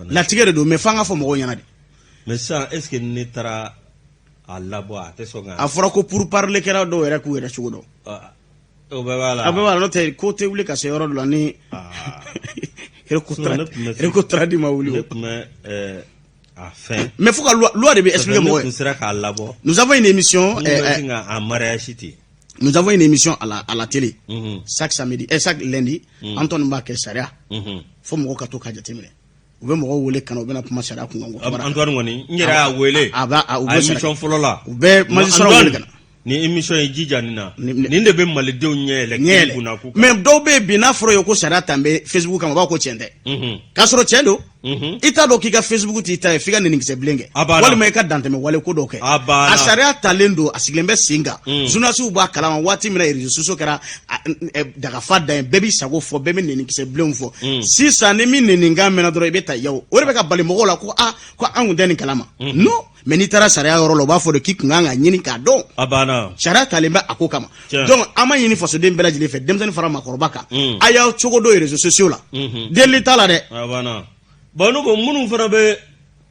latigɛ de don mais f'an ka fɔ mɔgɔw ɲɛna de mais sisan est ce que ne taara a labɔ a tɛ sɔn ka a fɔra ko pourparlers kɛra dɔw yɛrɛ k'u yɛrɛ cogo dɔn o bɛɛ b'a la a bɛɛ b'a la n'o tɛ ko tɛ wuli ka se yɔrɔ dɔ la ni recotradi ma wuli ne tun bɛ a fɛn mais fo ka loi de bɛ expliquer mɔgɔ ye ne tun sera k'a labɔ nous avons une émission a mariage ten nous avons une émission à la télé chaque samedi et chaque lundi Antoine b'a kɛ sariya fo mɔgɔw ka to k'a jateminɛ u bɛ mɔgɔw wele ka na u bɛna kuma sariya kun kan Antoine kɔni n yɛrɛ y'a wele a b'a u bɛ émission fɔlɔ la u bɛ magistrat wele ka na ni émission ye jija nin na nin de bɛ malidenw ɲɛ yɛlɛ ɲɛ yɛlɛ mais dɔw bɛ yen bi n'a fɔra ye ko sariya tan bɛ Facebook kan u b'a ko tiɲɛ tɛ k'a sɔrɔ tiɲɛ don i t'a dɔn k'i ka Facebook t'i ta ye f'i ka nɛnikisɛ bilen kɛ walima i ka dantɛmɛ wale ko dɔ kɛ a sariya talen don a sigilen bɛ sen kan journalistes b'a kalama waati min na réseaux sociaux kɛra dagafa dan ye bɛɛ b'i sago fɔ bɛɛ bɛ nɛnikisɛ bilenw fɔ sisan ni min nɛnikan mɛnna dɔrɔn i bɛ ta yaw o de bɛ ka bali mɔgɔw la ko aa ko an kun tɛ nin kalama non mais n'i taara sariya yɔrɔ la u b'a fɔ de k'i kun kan ka ɲini k'a dɔn a banna sariya talen bɛ a ko kama donc an b'a ɲini fasoden bɛɛ lajɛlen fɛ denmisɛnnin fara maakɔrɔba kan a y'aw cogo dɔn réseaux sociaux la delili t'a la dɛ a banna bon ne ko minnu fana bɛ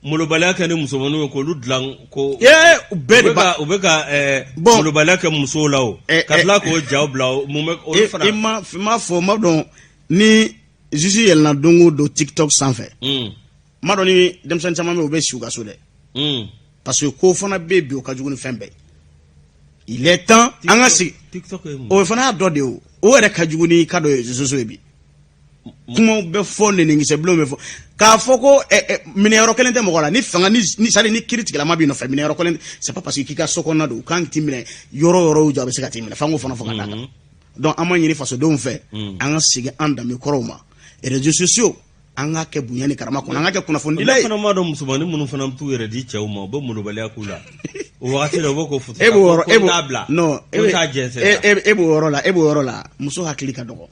molobaliya kɛ ni musomaninw ye k'olu dilan ko ee bɛɛ de b'a u bɛ ka molobaliya kɛ musow la o ka tila k'o jaw bila o mun bɛ olu fana i ma fɔ n b'a dɔn ni juge yɛlɛnna don o don TikTok sanfɛ. N m'a dɔn ni denmisɛnnin caman bɛ yen, u bɛ si u ka so dɛ, parce que ko fana bɛ yen bi, o ka jugu ni fɛn bɛɛ ye. Il est temps an ka sigi. TikTok ye mun? O fana y'a dɔ de ye. O yɛrɛ ka jugu ni ka dɔ ye réseaux sociaux ye bi. Kumaw bɛ fɔ, nɛnikisɛbilenw bɛ fɔ, k'a fɔ ko minɛyɔrɔ kelen tɛ mɔgɔ la ni fanga ni c'est à dire ni kiiri tigilama b'i nɔfɛ, minɛyɔrɔ kelen, c'est pas parce que k'i ka so kɔnɔna don, u kan k'i minɛ yɔrɔ o yɔrɔ y'u jɔ, a bɛ se ka t'i minɛ. F'an k'o fana fɔ ka d'a kan. Donc an b'a ɲini fasodenw fɛ, an ka segin an danbe kɔrɔw ma. Réseaux sociaux, an k'a kɛ bonya ni karama kɔnɔ, an k'a kɛ kunnafonidila Ne ye. fana m'a dɔn, musomanin minnu fana bɛ t'u yɛrɛ di cɛw ma, u bɛ molobaliya k'u la o wagati la, u bɛ k'o fɔ. E b'o yɔrɔ e ko b'o n t'a bila, non, e ko n bɛ t'a jɛnsɛn. e e b'o yɔrɔ la, e b'o yɔrɔ la, muso hakili ka dɔgɔ,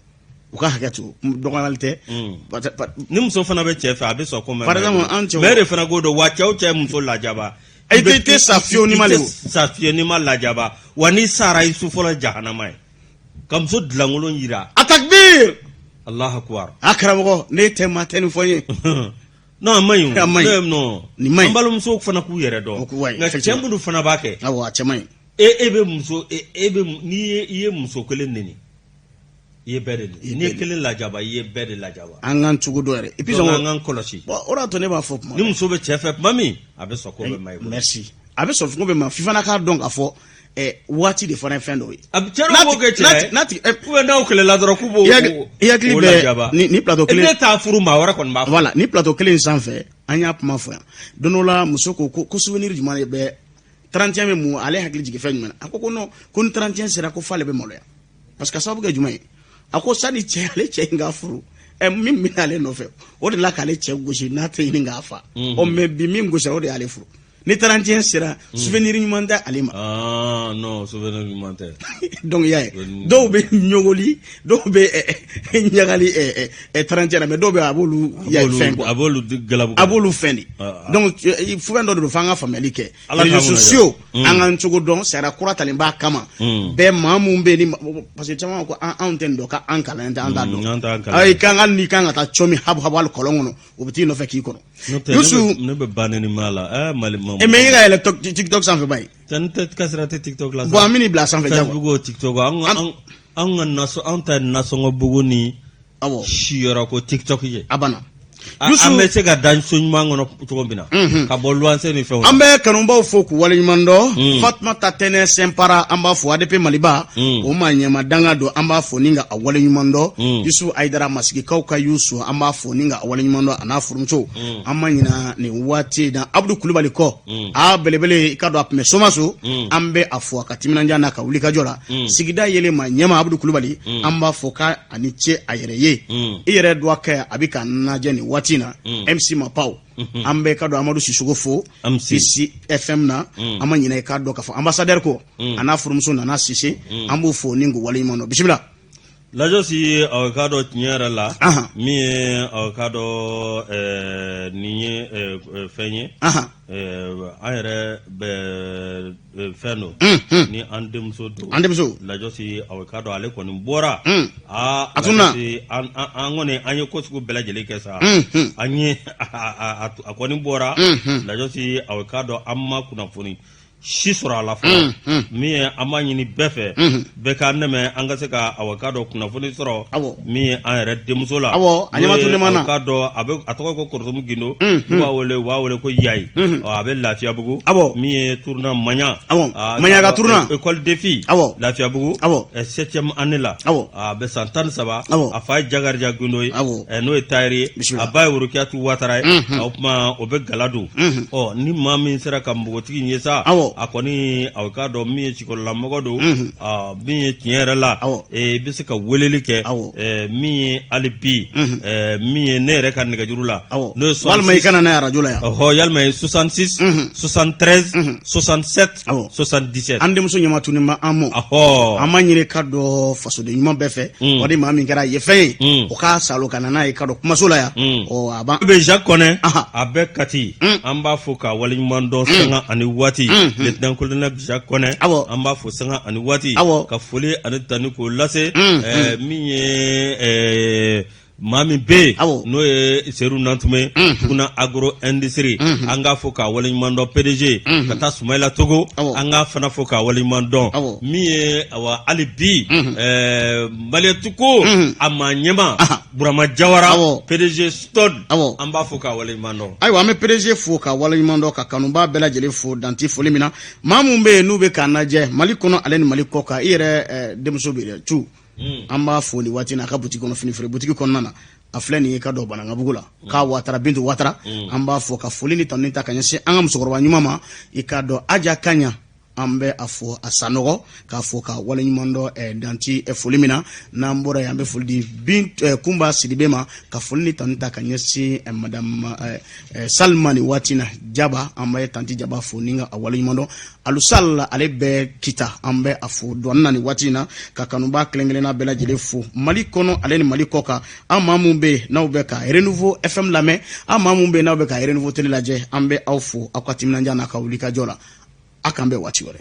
u ka hakɛ to, dɔgɔyali tɛ. Ni muso fana bɛ cɛ fɛ, a bɛ sɔn ko mɛ. Par exemple, an cɛw- Mais e de fana k'o dɔn wa, cɛw cɛ muso lajaba. I tɛ sa fiyewu n'i ma I tɛ lebu. sa fiyewu n'i ma lajaba wa. N'i sara, i su fɔlɔ jahanama ye ka muso dilankolon yira. A takbir. Allahu akbar. A karamɔgɔ, ne tɛ maa tɛ nin fɔ n ye. Non, a man ɲi o. A man ɲi. Non. Nin man ɲi. An balimamusow fana k'u yɛrɛ dɔn. Ouais, nka cɛ effectivement. minnu fana b'a kɛ. Awɔ, a cɛ man ɲi. E bɛ muso e bɛ n'i ye, i ye muso kelen neni, i ye bɛɛ de neni. N'i ye kelen lajaba, i ye bɛɛ de lajaba. An k'an cogo dɔn yɛrɛ, et puis Donc an k'an kɔlɔsi. Bon, o de y'a to ne b'a fɔ kuma Ni muso bɛ cɛ fɛ tuma min, a bɛ sɔn ko bɛɛ ma i bolo. Merci, a bɛ sɔn ko bɛɛ ma. F'i fana k'a dɔn k'a fɔ waati de fana ye fɛn dɔ ye. A bɛ cɛ dɔw b'o kɛ cɛ ye. N'a tigi Ou bien n'aw kɛlɛla dɔrɔn, k'u b'o I hakili o bɛ lajaba. ni plateau kelen Ne t'a furu, maa wɛrɛ kɔni b'a fɔ. Voilà, ni plateau kelen in sanfɛ, an y'a kuma fɔ yan don dɔ la. Muso ko souvenir jumɛn de bɛ 31 bɛ mun ale hakili jigin fɛn jumɛn na? A ko non, ko ni 31 sera, ko f'ale bɛ maloya, parce que a sababu kɛ jumɛn ye? A ko sani cɛ, ale cɛ in ka furu, min bɛ ale nɔfɛ, o de la k'ale cɛ gosi n'a tɛ ɲini k'a fa. Ɔ, mais bi min gosira, o de y'ale furu. Ni 31 sera, souvenir ɲuman tɛ ale ma. Ah non, souvenir ɲuman tɛ. Donc i y'a ye, dɔw bɛ ɲɔgɔli, dɔw bɛ ɲagali 31 na, mais dɔw bɛ, a b'olu A b'olu fɛn quoi. A b'olu galabu. A b'olu fɛn de. Ah, ah. Donc fɛn dɔ de don, f'an ka faamuyali kɛ. Ala k'an Réseaux kunna sociaux, diya. an k'an cogo dɔn. Sariya kura talen b'a kama. Bɛɛ maa mun bɛ yen ni, parce que caman ko an anw tɛ nin dɔn, k'an kalan tɛ, an t'a dɔn. An t'an kalan. Ayi, k'an ka n'i kan ka taa cɔ min habu habu hali kɔlɔn kɔnɔ, o bɛ t'i nɔfɛ k'i kɔnɔ. N'o tɛ, Yusu ne bɛ ba neni ma la Mali ma. E mais e ka yɛlɛ TikTok sanfɛ ba ye. Cɛ, ne tɛ ka sira tɛ TikTok la sa. Bon, an bɛ n'i bila a sanfɛ jagoya. Facebook o, TikTok, an ka nasɔn, anw ta ye nasɔngɔ bugu ni siyɔrɔ ko TikTok ye. A banna. An bɛ se ka da so ɲuman kɔnɔ cogo min na, ka bɔ luwanse ni fɛnw na. An bɛ kanubaw fo k'u waleɲuman dɔn. Fatumata Tɛnɛ Sɛnpara, an b'a fo. ADP Maliba, o maa ɲɛma danga don, an b'a fo ni ka a waleɲuman dɔn. Yusu Ayidara, Masigikaw ka Yusu, an b'a fo ni ka a waleɲuman dɔn, a n'a furumuso. An ma ɲina nin waati in na Abudu Kulubali kɔ, a belebele, i ka dɔn a tun bɛ Somaso. An bɛ a fo a ka timinandiya n'a ka wulikajɔ la. Sigida yelen ma ɲɛma Abudu Kulubali, an b'a fɔ k'a ani ce a yɛrɛ ye. I yɛrɛ dɔ kɛ, a bɛ ka lajɛ nin waati in na. MC Mapaw, an bɛ ka dɔn Amadu Sisoko fo MC. Isi FM na. An ma ɲinɛ i k'a dɔn k'a fɔ ambassadeur ko a n'a furumuso Nana Sise, an b'u fo ni k'u waleɲuman dɔn. Bisimila. Lajɔsi, aw k'a dɔn tiɲɛ yɛrɛ la, min ye, aw k'a dɔn nin ye fɛn ye, an yɛrɛ bɛ fɛn don ni an denmuso don. An denmuso. Lajɔsi, aw k'a dɔn ale kɔni bɔra. Aa. A tununna. Lajɔsi, an kɔni an ye ko sugu bɛɛ lajɛlen kɛ sa. An ye a kɔni bɔra. Lajɔsi, aw k'a dɔn an ma kunnafoni si sɔrɔ a la fɔlɔ. Min ye, an b'a ɲini bɛɛ fɛ, bɛɛ k'an dɛmɛ, an ka se ka aw k'a dɔn kunnafoni sɔrɔ min ye an yɛrɛ denmuso la. Awɔ, a ɲɛma N'o ye tunnen ma na. aw k'a dɔn a bɛ a tɔgɔ ko Kɔrɔsɔmu Gindo. U b'a wele ko Yayi. Ɔ, a bɛ Lafiyabugu. Min ye tournant Maɲa. Ah, Maɲa ka tournant. École des filles. Lafiyabugu. Septième année la. A bɛ san 13. A fa ye Jakarija Gindo ye. N'o ye tailleur ye. Bisimila. A ba ye Worokiyatu Watara ye. O tuma o bɛ gala don. Ɔ, ni maa min sera ka npogotigi in ye sa. A kɔni, aw k'a dɔn min ye cikɔrɔlamɔgɔ don. Ah, min ye tiɲɛ yɛrɛ la. I bɛ se ka weleli kɛ. Min ye hali bi. Min ye ne yɛrɛ ka nɛgɛjuru la. N'o ye Walima i 66 kana n'a ye arajo la yan. Ɔhɔ, yalima ye 66 73 67 77. An denmuso ɲɛma tunnen ma an mɔ. An ma ɲini ka dɔn fasoden ɲuman bɛɛ fɛ. O de maa min kɛra ye fɛn ye, o k'a salo ka na n'a ye ka dɔn kumaso la yan. Ɔ, a b'an bɛ Jacques Kɔnɛ, a bɛ Kati, an b'a fo k'a waleɲuman dɔn sanga ani waati. Lieutenant colonel Jacques Kɔnɛ, an b'a fo sanga ani waati. Ka foli ani tanu k'o lase min ye Maa min bɛ yen n'o ye Seyidu Nantume Tuguna agro industrie an k'a fo k'a waleɲuman dɔn PDG ka taa Sumayila Togo an k'a fana fo k'a waleɲuman dɔn min ye awa hali bi Maliyetuko a maa ɲɛmaa Burama Jawara PDG Stone an b'a fo k'a waleɲuman dɔn. Ayiwa an bɛ PDG fo k'a waleɲuman dɔn ka kanubaa bɛɛ lajɛlen fo dan tɛ foli min na maa minnu bɛ yen n'u bɛ k'an lajɛ Mali kɔnɔ ale ni Mali kɔkan i yɛrɛ denmuso bɛ yen cu an b'a fo nin waati na a ka butigi kɔnɔ fini feere butigi kɔnɔna na a filɛ nin ye ka dɔn Banankabugu la k'a Watara Bintu Watara an b'a fo ka foli ni tanuni ta ka ɲɛsin an ka musokɔrɔba ɲuman ma i k'a dɔn Aja Kaɲa an bɛ a fo a Sanɔgɔ k'a fo ka waleɲuman dɔn dan tɛ foli min na n'an bɔra yen an bɛ foli di bin Kunba Sidibe ma ka foli ni tanuni ta ka ɲɛsin madame Salima nin waati na Jaba an bɛ tanti Jaba fo ni ka a waleɲuman dɔn Alusal ale bɛ Kita an bɛ a fo dɔn na nin waati in na ka kanubaa kelen-kelenna bɛɛ lajɛlen fo Mali kɔnɔ ale ni Mali kɔkan an maa minnu bɛ yen n'aw bɛ ka Renouveau FM lamɛn an maa minnu bɛ yen n'aw bɛ ka Renouveau télé lajɛ an bɛ aw fo aw ka timinandiya n'a ka wulikajɔ la a k'an bɛn waati wɛrɛ.